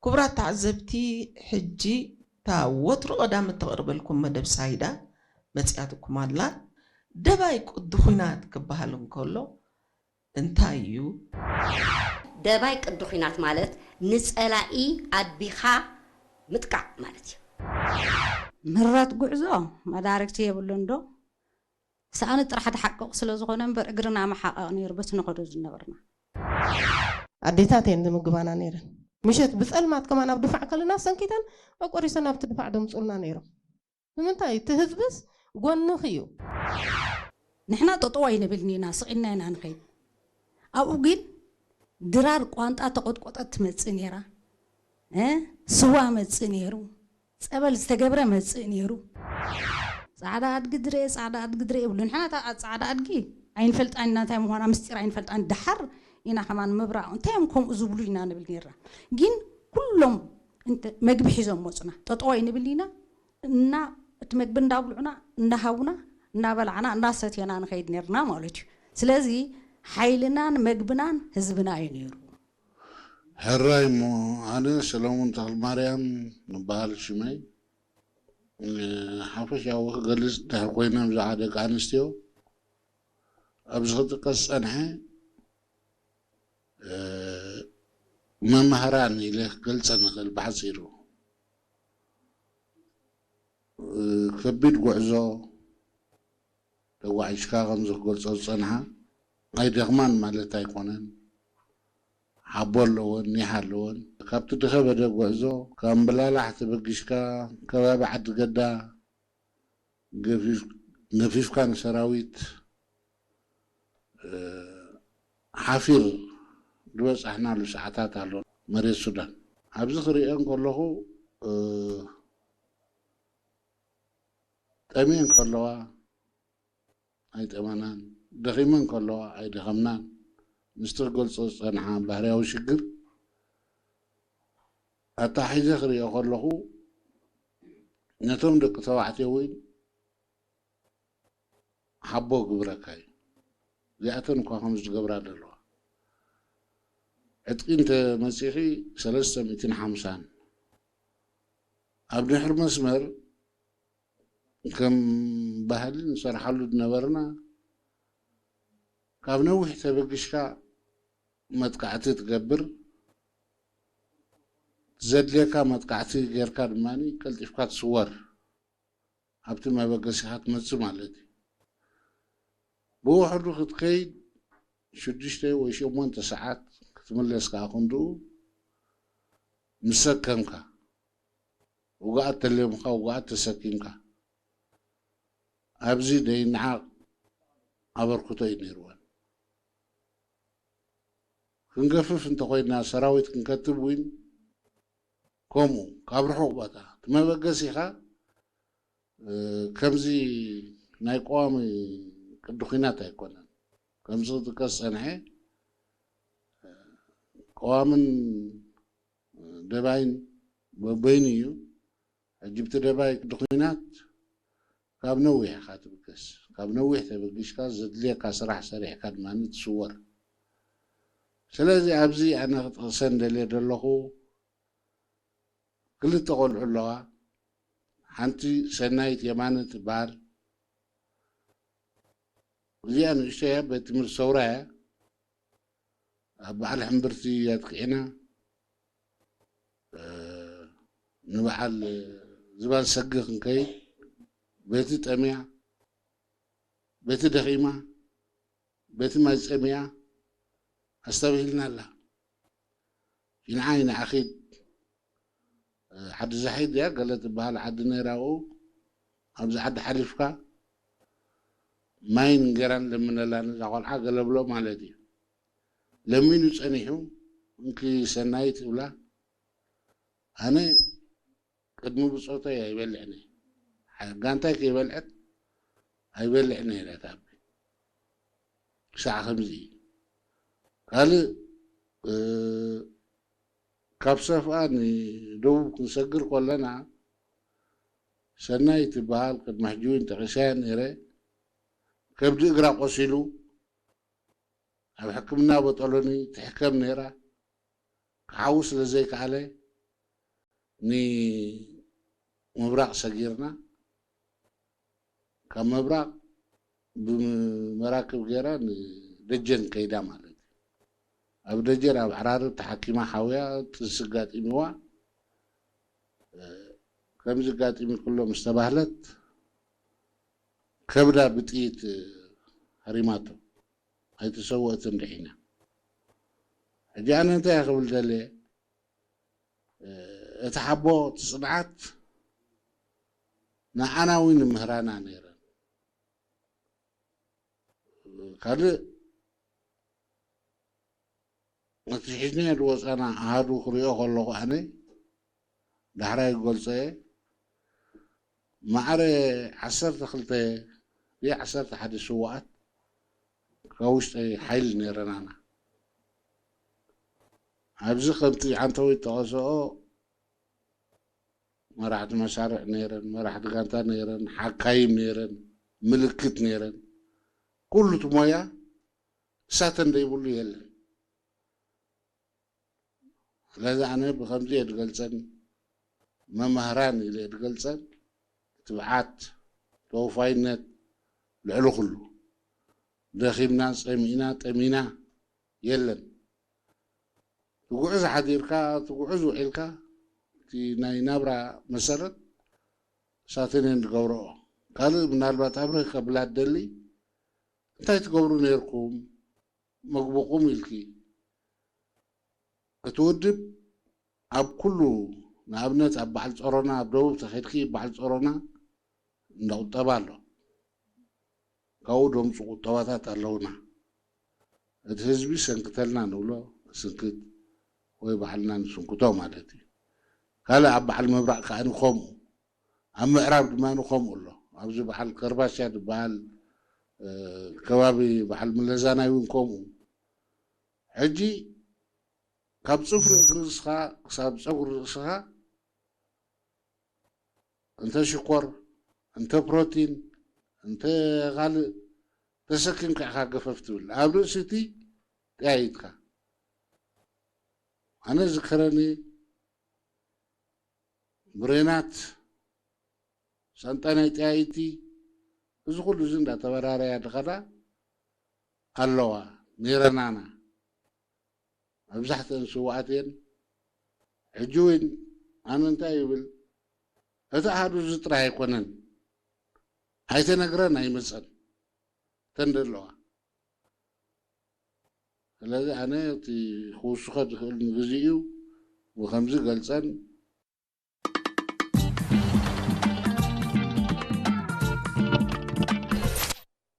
ክቡራት ተዓዘብቲ፣ ሕጂ እታ ወትሩ ቀዳም እተቕርበልኩም መደብ ሳይዳ መጺኣትኩም ኣላ። ደባይ ቅዲ ኹናት ክበሃል እንከሎ እንታይ እዩ? ደባይ ቅዲ ኹናት ማለት ንጸላኢ ኣድቢኻ ምጥቃዕ ማለት እዩ። ምረት ጉዕዞ መዳርግቲ የብሉን ዶ? ሰኣኑ ጥራሕ ድሓቅቕ ስለ ዝኾነ እምበር እግርና መሓቐቕ ነይሩ በቲ ንኸዶ ዝነበርና። ኣዴታት እየን ዝምግባና ነይረን። ምሸት ብፀልማት ከማን ኣብ ድፋዕ ከለና ሰንኪተን ኣቆሪሰን ኣብቲ ድፋዕ ደምፁልና ነይሮም። ንምንታይ? እቲ ህዝብስ ጎንኺ እዩ። ንሕና ጠጠው ኣይንብልን ኢና፣ ስቕ ኢልና ኢና ንኸይድ። ኣብኡ ግን ድራር ቋንጣ ተቖጥቆጠት ትመጽእ ነይራ። እ? ስዋ መጽእ ነይሩ። ጸበል ዝተገብረ መጽእ ነይሩ። ጻዕዳ ኣድጊ ድርኤ፣ ጻዕዳ ኣድጊ ድርኤ ይብሉ። ንሕና እታ ጻዕዳ ኣድጊ ኣይንፈልጣን ኢና፣ እንታይ ምዃና ምስጢር ኣይንፈልጣን። ደሓር ኢና ከማን ምብራቕ እንታይ እዮም ከምኡ ዝብሉ ኢና ንብል ነይርና። ግን ኩሎም እንተ- መግቢ ሒዞም መጹና። ጠጠው ኣይንብል ኢና። እና እቲ መግቢ እንዳብልዑና እንዳሃቡና እንዳበላዕና እንዳሰትየና ንኸይድ ነርና ማለት እዩ። ስለዚ ሓይልናን መግብናን ህዝብና እዩ ነይሩ። ሕራይ እሞ ኣነ ሰለሙን ተኽልማርያም ንበሃል ሽመይ። ሓፈሻዊ ክገልፅ ድሕር ኮይነ ብዛዕባ ደቂ ኣንስትዮ ኣብዚ ክጥቀስ ዝፀንሐ መማህራን ኢለ ክገልፀ ንኽእል ብሓፂሩ። ከቢድ ጉዕዞ ተጓዒዝካ ከምዚ ክገልፆ ዝፀንሓ ኣይደኽማን ማለት ኣይኮነን። ሓቦ ኣለወን፣ ኒሕ ኣለወን። ካብቲ ድኸበደ ጉዕዞ ካብ እምብላላሕ ተበጊስካ ከባቢ ዓዲ ገዳ ገፊፍካ ንሰራዊት ሓፊር ዝበፃሕናሉ ሰዓታት ኣሎ። መሬት ሱዳን ኣብዚ ክሪኦ እንከለኹ ጠምየን ከለዋ ኣይጠመናን፣ ደኺመን ከለዋ ኣይደኸምናን። ምስቲ ክገልፆ ዝፀንሓ ባህርያዊ ሽግር ኣተሓሒዘ ክሪኦ ከለኹ ነቶም ደቂ ተባዕትዮ እውን ሓቦ ግብረካ እዩ። እዚኣተን እኳ ከምዚ ዝገብራ ዘለዋ ዕጥቂ እንተ መፂኺ ሰለስተ ሚእትን ሓምሳን ኣብ ድሕሪ መስመር ከም ባህሊ ንሰርሓሉ ዝነበርና ካብ ነዊሕ ተበጊስካ መጥቃዕቲ ትገብር ዘድልየካ መጥቃዕቲ ጌርካ ድማ ቀልጢፍካ ትስወር ኣብቲ መበገሲኻ ትመፅእ ማለት እዩ። ብውሕዱ ክትከይድ ሽዱሽተ ወይ ሸሞንተ ሰዓት ክትምለስ ከዓ ክንድኡ ምስ ሰከምካ ውግኣት ተሌሙካ ውግኣት ተሰኪምካ ኣብዚ ደይንዓቕ ኣበርክቶ እዩ ነይርወን። ክንገፍፍ እንተኮይንና ሰራዊት ክንከትብ እውን ከምኡ ካብ ርሑቕ ቦታ እቲ መበገሲኻ ከምዚ ናይ ቀዋሚ ቅዲ ኩናት ኣይኮነን። ከምዚ ክጥቀስ ዝፀንሐ ቀዋምን ደባይን በበይኑ እዩ። ሕጂ ብቲ ደባይ ቅዲ ኩናት ካብ ነዊሕ ኢኻ ትብገስ። ካብ ነዊሕ ተበጊስካ ዘድልየካ ስራሕ ሰሪሕካ ድማ ትስወር። ስለዚ ኣብዚ ኣነ ክጠቕሰን ደልየ ዘለኹ ክልተ ቆልዑ ኣለዋ። ሓንቲ ሰናይት የማነ ትበሃል። እዚኣ ንእሽቶ እያ፣ ቤት ትምህርቲ ሰውራ እያ። ኣብ በዓል ሕምብርቲ ኣጥቂዕና ንበዓል ዝባን ሰጊ ክንከይድ በቲ ጠምያ በቲ ደኺማ በቲ ማይ ጸሚኣ ኣስተብሂልና ኣላ። ይንዓ ይንዓ ኺድ ዓዲ ዛሒድ እያ ገለ ትበሃል ዓዲ ነይራ ኣብኡ ኣብዚ ዓዲ ሓሊፍካ ማይን እንጌራን ለምነላ ነዛ ቆልዓ ገለ ብሎ ማለት እዩ። ለሚኑ ጸኒሑ እንኪ ሰናይት ይብላ ኣነ ቅድሚ ብጾተይ ኣይበልዕን እየ። ጋንታይ ከይበልዐት ኣይበልዕን እየ ኢላታ ኣቢ። ክሳዕ ከምዚ እዩ። ካልእ ካብ ሰፍኣ ንደቡብ ክንሰግር ከለና ሰናይ ትበሃል ቅድሚ ሕጂ እውን ጠቒሰያ ነይረ። ከብዲ እግራ ቆሲሉ ኣብ ሕክምና ቦጦሎኒ ትሕከም ነይራ። ክሓዊ ስለ ዘይከኣለ ንምብራቕ ሰጊርና፣ ካብ ምብራቕ ብመራክብ ገይራ ንደጀን ከይዳ ማለት እዩ። ኣብ ደጀን ኣብ ዕራርብ ተሓኪማ ሓውያ ጥንሲ ኣጋጢምዋ። ከምዚ ኣጋጢሙኪ ኣሎ ምስ ተባህለት፣ ከብዳ ብጥይት ሃሪማቶ። ኣይተሰወአትን፣ ድሒና። ሕጂ ኣነ እንታይ ክብል ደልየ፣ እቲ ሓቦ፣ እቲ ጽንዓት ንዓና እውን ይምህራና ነይረን። ካልእ፣ እቲ ሒዝናዮ ዝወጻና ኣሃዱ ክሪኦ ከለኹ፣ ኣነ ዳሕራይ ክገልጾ እየ። ማዕረ ዓሰርተ ክልተ ድዩ ዓሰርተ ሓደ ስውኣት ካብ ውሽጢ ሓይሊ ነይረናና። ኣብዚ ከምቲ ዓንተወይ ዝጠቐሰኦ፣ መራሕቲ መሳርዕ ነይረን፣ መራሕቲ ጋንታ ነይረን፣ ሓካይም ነይረን፣ ምልክት ነይረን። ኩሉ እቲ ሞያ እሳተን ዘይብሉ የለን። ስለዚ ኣነ ብኸምዚ እየ ዝገልጸን፣ መማህራን ኢለ እየ ዝገልጸን። ትብዓት፣ ተወፋይነት ልዕሊ ኩሉ። ደኺምና፣ ጸሚእና፣ ጠሚና የለን። ትጉዕዝ ሓዲርካ፣ ትጉዕዝ ውዒልካ፣ እቲ ናይ ናብራ መሰረት እሳተን እየን ዝገብረኦ። ካልእ ምናልባት ኣብርህ ከብላ ትደሊ፣ እንታይ ትገብሩ ነይርኩም መግብኹም ኢልኪ? እቲ ውድብ ኣብ ኩሉ፣ ንኣብነት ኣብ በዓል ጸሮና፣ ኣብ ደቡብ ተኸድኪ በዓል ጸሮና እንዳ ቁጠባ ኣሎ። ካብኡ ደምጹ ቁጠባታት ኣለውና። እቲ ህዝቢ ሰንክተልና ንብሎ ስንክት ወይ ባዕልና ንስንክቶ ማለት እዩ። ካልእ ኣብ በዓል ምብራቕ ከኣ ከምኡ፣ ኣብ ምዕራብ ድማ ከምኡ ኣሎ። ኣብዚ በዓል ከርባሻ ዝበሃል፣ እ፣ ከባቢ በዓል ምለዛናይ እውን ከምኡ። ሕጂ ካብ ጽፍሪ እግሪ ርእስኻ ክሳብ ጸጉሪ ርእስኻ እንተ ሽኮር፣ እንተ ፕሮቲን፣ እንተ ካልእ ተሰኪምካ ኢኻ ገፈፍ ትብል። ኣብ ርእሲ እቲ ጠያይትካ። ኣነ ዝከረኒ ብሬናት፣ ሳንጣ ናይ ጠያይቲ፣ እዚ ኩሉ እዚ እንዳተበራረያ ዝኸዳ ኣለዋ፣ ነይረናና። መብዛሕትአን ስውኣት እየን። ሕጂ እውን ኣነ እንታይ ይብል፣ እቲ ኣሃዱ እዚ ጥራይ ኣይኮነን፣ ኣይተነግረን ኣይመፀን፣ እተን ዘለዋ። ስለዚ ኣነ እቲ ክውስኸ ዝኽእል ንግዜኡ ብኸምዚ ገልፀን።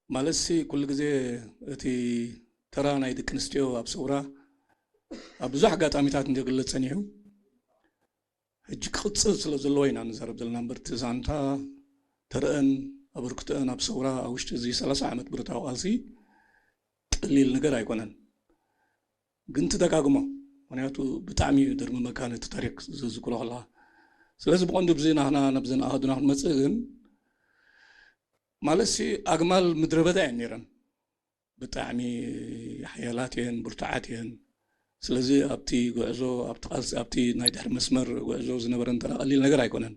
ማለትሲ ኩሉ ግዜ እቲ ተራ ናይ ደቂ ኣንስትዮ ኣብ ሰውራ ኣብ ብዙሕ ኣጋጣሚታት እንተግለጽ ጸኒሑ፣ ሕጂ ክቕጽል ስለ ዘለዎ ኢና ንዛረብ ዘለና እምበር፣ እቲ ዛንታ ተረአን ኣበርክቶአን ኣብ ሰውራ ኣብ ውሽጢ እዚ ሰላሳ ዓመት ብረታዊ ቃልሲ ቀሊል ነገር ኣይኮነን። ግን ትደጋግሞ፣ ምኽንያቱ ብጣዕሚ እዩ ደርምመካ ነቲ ታሪክ ዝዝክሮ ከለኻ። ስለዚ ብቐንዱ ብዚ ናህና ናብዘን ኣሃዱና ክንመጽእ ግን፣ ማለትሲ ኣግማል ምድረ በዳ እየን ነይረን። ብጣዕሚ ሓያላት እየን፣ ብርቱዓት እየን። ስለዚ ኣብቲ ጉዕዞ፣ ኣብቲ ቃልሲ፣ ኣብቲ ናይ ድሕሪ መስመር ጉዕዞ ዝነበረን ተራ ቀሊል ነገር ኣይኮነን።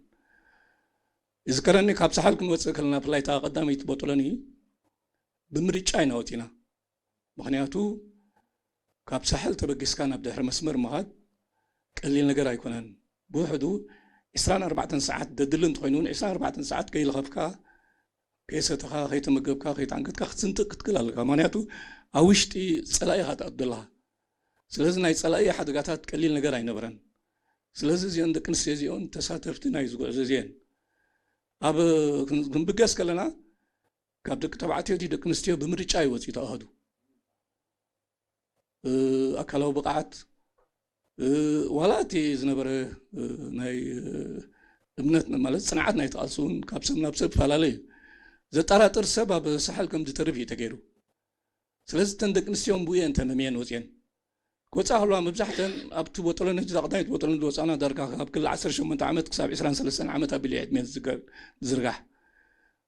ይዝከረኒ ካብ ሳሕል ክንወፅእ ከለና፣ ብፍላይ እታ ቀዳመይቲ ቦጦሎኒ ብምርጫ ኢና ወፂና። ምኽንያቱ ካብ ሳሕል ተበጊስካ ናብ ድሕሪ መስመር ምኻድ ቀሊል ነገር ኣይኮነን። ብውሕዱ ዕስራን ኣርባዕተን ሰዓት ደድሊ እንተኾይኑ እውን ዕስራን ኣርባዕተን ሰዓት ከይለኸፍካ፣ ከይሰተኻ፣ ከይተመገብካ፣ ከይተኣንገድካ ክትስንጥቕ ክትክእል ኣለካ። ምኽንያቱ ኣብ ውሽጢ ፀላኢ ኢኻ ትኣቱ ዘለኻ። ስለዚ ናይ ፀላኢ ሓደጋታት ቀሊል ነገር ኣይነበረን። ስለዚ እዚአን ደቂ ኣንስትዮ እዚኦን ተሳተፍቲ ናይ ዝጉዕዞ እዚአን ኣብ ክንብገስ ከለና ካብ ደቂ ተባዕትዮ እቲ ደቂ ኣንስትዮ ብምርጫ ይወፅኡ ተዋህዱ ኣካላዊ ብቕዓት ዋላ እቲ ዝነበረ ናይ እምነት ማለት ፅንዓት ናይ ተቃልሲ እውን ካብ ሰብ ናብ ሰብ ይፈላለ እዩ። ዘጠራጥር ሰብ ኣብ ሳሕል ከም ዝተርፍ እዩ ተገይሩ። ስለዚ እተን ደቂ ኣንስትዮ ብኡ እየን ተመምየን ወፅየን። ክወፃ ከለዋ መብዛሕተን ኣብቲ ቦጦሎኒ፣ ሕጂ ቀዳመይቲ ቦጦሎኒ ዝወፃና ዳርጋ ካብ ክሊ ዓሰርተ ሸሞንተ ዓመት ክሳብ ዕስራን ሰለስተን ዓመት ኣቢሉ እዩ ዕድሜ ዝዝርጋሕ።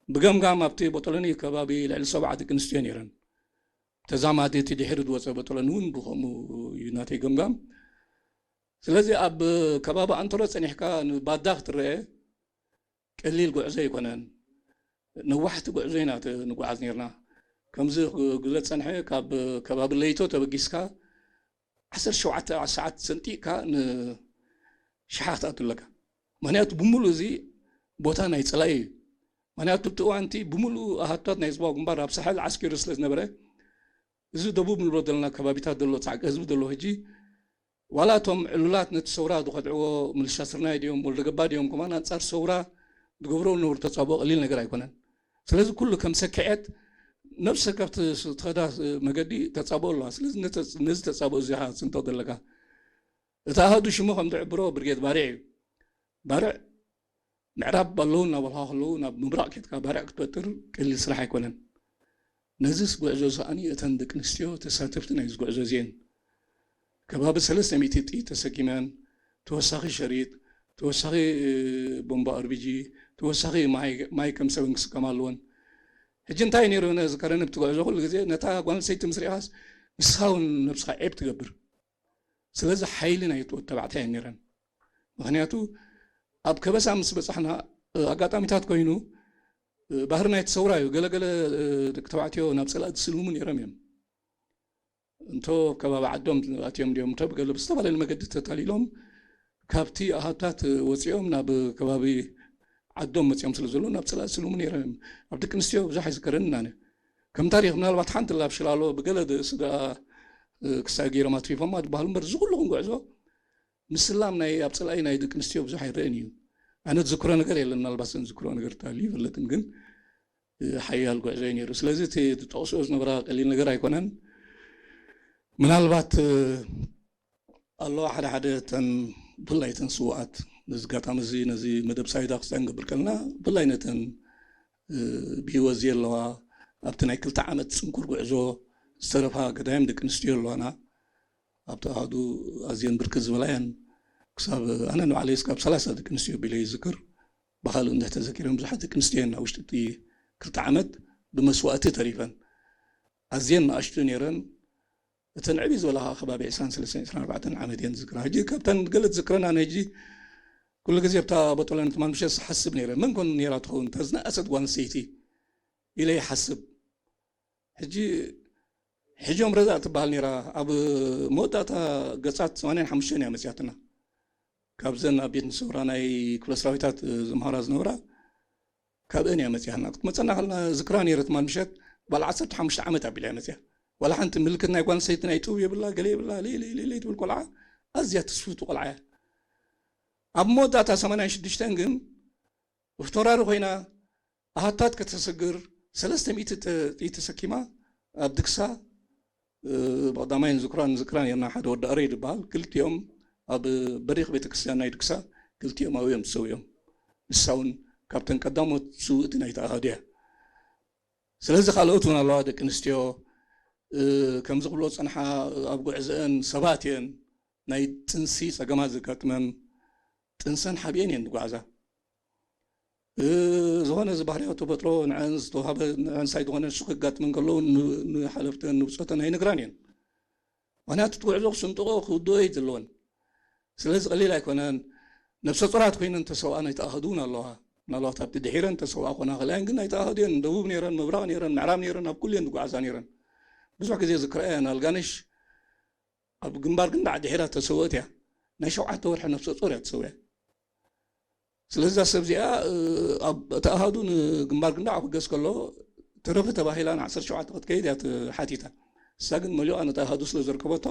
ብገምጋም ኣብቲ ቦጦሎኒ ከባቢ ልዕሊ ሰብዓ ደቂ ኣንስትዮ ነይረን። ተዛማዲ እቲ ድሕሪ ዝወፀ ቦጦሎኒ እውን ብኸምኡ እዩ ናተይ ገምጋም። ስለዚ ኣብ ከባቢ ኣንቶሮ ጸኒሕካ ንባዳ ክትረአ ቀሊል ጉዕዞ ኣይኮነን። ነዋሕቲ ጉዕዞ ኢና ንጓዓዝ ነርና። ከምዚ ጉዕዞ ዝጸንሐ ካብ ከባቢ ለይቶ ተበጊስካ ዓሰርተ ሸውዓተ ሰዓት ሰንጢቕካ ንሽሓ ክትኣቱ ኣለካ። ምክንያቱ ብምሉእ እዚ ቦታ ናይ ጸላኢ እዩ። ምክንያቱ እቲ እዋንቲ ብምሉእ ኣሃታት ናይ ህዝባዊ ግንባር ኣብ ሳሕል ዓስኪሩ ስለ ዝነበረ፣ እዚ ደቡብ ንብሎ ዘለና ከባቢታት ዘሎ ጻዕቂ ህዝቢ ዘሎ ሕጂ ዋላ እቶም ዕሉላት ነቲ ሰውራ ዝኸድዕዎ ምልሻ ስርናይ ድዮም ወልደገባ ድዮም ከማን ኣንጻር ሰውራ ዝገብሮ ዝነበሩ ተጻብኦ ቀሊል ነገር ኣይኮነን። ስለዚ ኩሉ ከም ሰክዐት ነብሰ ከብቲ ትኸዳ መገዲ ተጻብኦ ኣለዋ። ስለዚ ነዚ ተጻብኦ እዚ ኢኻ ትስንጥቕ ዘለካ። እቲ ኣሃዱ ሽሙ ከም ዝሕብሮ ብርጌድ ባርዕ እዩ። ባርዕ ምዕራብ ኣለዉ እናበልካ ከለዉ ናብ ምብራቕ ኬድካ ባርዕ ክትበጥር ቀሊል ስራሕ ኣይኮነን። ነዚስ ጉዕዞ እዚ ከኣኒ እተን ደቂ ኣንስትዮ ተሳተፍቲ ናይዚ ጉዕዞ እዚኤን። ከባቢ ሰለስተ ሚእቲ ጥይት ተሰኪመን፣ ተወሳኺ ሸሪጥ፣ ተወሳኺ ቦምባ ኣርቢጂ፣ ተወሳኺ ማይ ከም ሰበን ክስከማ ኣለወን። ሕጂ እንታይ ነይሩ ነዚ ከረን ኣብቲ ጉዕዞ ኩሉ ግዜ ነታ ጓል ኣንስተይቲ ምስ ርኢኻስ ንስኻ እውን ነብስኻ ዔብ ትገብር። ስለዚ ሓይሊ ናይ ወዲ ተባዕታይ እየን ነይረን። ምክንያቱ ኣብ ከበሳ ምስ በጻሕና ኣጋጣሚታት ኮይኑ ባህሪ ናይቲ ሰውራ እዩ። ገለገለ ደቂ ተባዕትዮ ናብ ጸላእ ዝስልሙ ነይሮም እዮም። እንቶ ከባቢ ዓዶም ኣትዮም ድዮም እንተ ብገለ ብዝተፈላለየ መገዲ ተታሊሎም ካብቲ ኣሃታት ወጺኦም ናብ ከባቢ ዓዶም መጺኦም ስለ ዘለዉ ናብ ጸላእ ዝስልሙ ነይሮም እዮም። ኣብ ደቂ ኣንስትዮ ብዙሕ ኣይዝከረንን ኣነ። ከም ታሪኽ ምናልባት ሓንቲ ላብ ሽላሎ ብገለ ስጋ ክሳብ ገይሮም ኣትሪፎማ ዝበሃሉ እምበር እዚ ኩሉ ክንጉዕዞ ምስላም ናይ ኣብ ጸላኢ ናይ ደቂ ኣንስትዮ ብዙሕ ኣይረእን እዩ። ኣነ ዝዝክሮ ነገር የለን። ምናልባት ዘን ዝዝክሮ ነገር ተሃልዩ ይፈልጥን ግን ሓያል ጉዕዞ እዩ ነይሩ። ስለዚ እቲ ዝጠቕስኦ ዝነበራ ቀሊል ነገር ኣይኮነን። ምናልባት ኣለዋ ሓደ ሓደ ተን ብፍላይ ተን ስውኣት ነዚ ኣጋጣሚ እዚ ነዚ መደብ ሳይዳ ክስታይ ንገብር ከለና ብፍላይ ነተን ብህይወት ዘየለዋ ኣብቲ ናይ ክልተ ዓመት ጽንኩር ጉዕዞ ዝተረፋ ገዳይም ደቂ ኣንስትዮ ኣለዋና። ኣብቲ ኣሃዱ ኣዝየን ብርክት ዝበላ እየን። ክሳብ ኣነ ንባዕለይ እስካብ ሰላሳ ደቂ ኣንስትዮ ቢለ ይዝክር። ብኻልእ እንድሕ ተዘኪረን ብዙሓት ደቂ ኣንስትዮ እየን ኣብ ውሽጢ እቲ ክልተ ዓመት ብመስዋእቲ ተሪፈን። ኣዝየን ንኣሽቱ ነይረን። እተን ዕብይ ዝበላ ከዓ ከባቢ ዕስራን ሰለስተን ዕስራን ኣርባዕተን ዓመት እየን ዝዝክራ። ሕጂ ካብተን ገለ ዝዝክረን ኣነ ሕጂ ኩሉ ግዜ ኣብታ ቦጦሎኒ ትማል ምሸት ዝሓስብ ነይረ። መን ኮን ነይራ ትኸውን እታ ዝነኣሰት ጓል ኣንስተይቲ ኢለ ይሓስብ። ሕጂ ሕጆም ረዛእ ትበሃል ነይራ ኣብ መወዳእታ ገጻት ሰማንያን ሓሙሽተን እያ መጽያትና። ካብዘን ኣብ ቤት ንሰውራ ናይ ክፍለ ሰራዊታት ዝምሃራ ዝነበራ ካብአን እያ መጽያና ክትመጸና ከለና ዝክራ ነይረ ትማል ምሸት ባል ዓሰርተ ሓሙሽተ ዓመት ኣቢላ እያ መጽያ። ዋላ ሓንቲ ምልክት ናይ ጓል ኣንስተይቲ ናይ ጥው የብላ ገለ የብላ ለይ ለይ ለይ ለይ ትብል ቆልዓ ኣዝያ ትስፍቱ ቆልዓ እያ። ኣብ መወዳእታ ሰማንያን ሽዱሽተን ግን እፍቶራሪ ኮይና ኣሃታት ከተሰግር ሰለስተ ሚእቲ ጥይት ተሰኪማ ኣብ ድግሳ ብቐዳማይ ንዝክራ ንዝክራ ነርና ሓደ ወዲ ኣረይ ዝበሃል ክልቲኦም ኣብ በሪኽ ቤተክርስትያን ናይ ድግሳ ክልቲኦም ኣብኡ እዮም ተሰዊኦም። ንሳ እውን ካብተን ቀዳሞት ስውእቲ ናይቲ ኣሃዱ እያ። ስለዚ ካልኦት እውን ኣለዋ ደቂ ኣንስትዮ ከምዚ ክብሎ ዝፀንሓ ኣብ ጉዕዘአን ሰባት እየን ናይ ጥንሲ ፀገማት ዘጋጥመን ጥንሰን ሓቢአን እየን ዝጓዓዛ። ዝኾነ እዚ ባህርያዊ ተፈጥሮ ንዐን ዝተዋህበ ንዐን ሳይ ዝኾነ ንሱ ከጋጥመን ከለዉ ንሓለፍተን ንብፆተን ኣይነግራን እየን። ምክንያቱ እቲ ጉዕዞ ክስንጥቆ ክውድኦ እዩ ዘለወን። ስለዚ ቀሊል ኣይኮነን። ነብሰ ጡራት ኮይነን ተሰውኣ ናይ ተኣህዱ እውን ኣለዋ። ምናልባት ኣብቲ ድሒረን ተሰውኣ ኮና ክልኣን ግን ናይ ተኣህዱ እየን። ደቡብ ነይረን፣ ምብራቕ ነይረን፣ ምዕራብ ነይረን፣ ኣብ ኩሉ እየን ዝጓዓዛ ነይረን። ብዙሕ ግዜ ዝክረአ እየን። ኣልጋነሽ ኣብ ግንባር ግን ዳዕ ድሒራ ተሰወት እያ። ናይ ሸውዓተ ወርሒ ነብሰ ጡር እያ ተሰውያ። ስለዚ እዛ ሰብ እዚኣ ኣብ እቲ ኣሃዱ ንግንባር ግንዳዕ ክገዝ ከሎ ተረፈ ተባሂላ ን ዓሰርተ ሸውዓተ ክትከይድ እያ ሓቲታ። እሳ ግን መሊኣ ነቲ ኣሃዱ ስለ ዘርከበቶ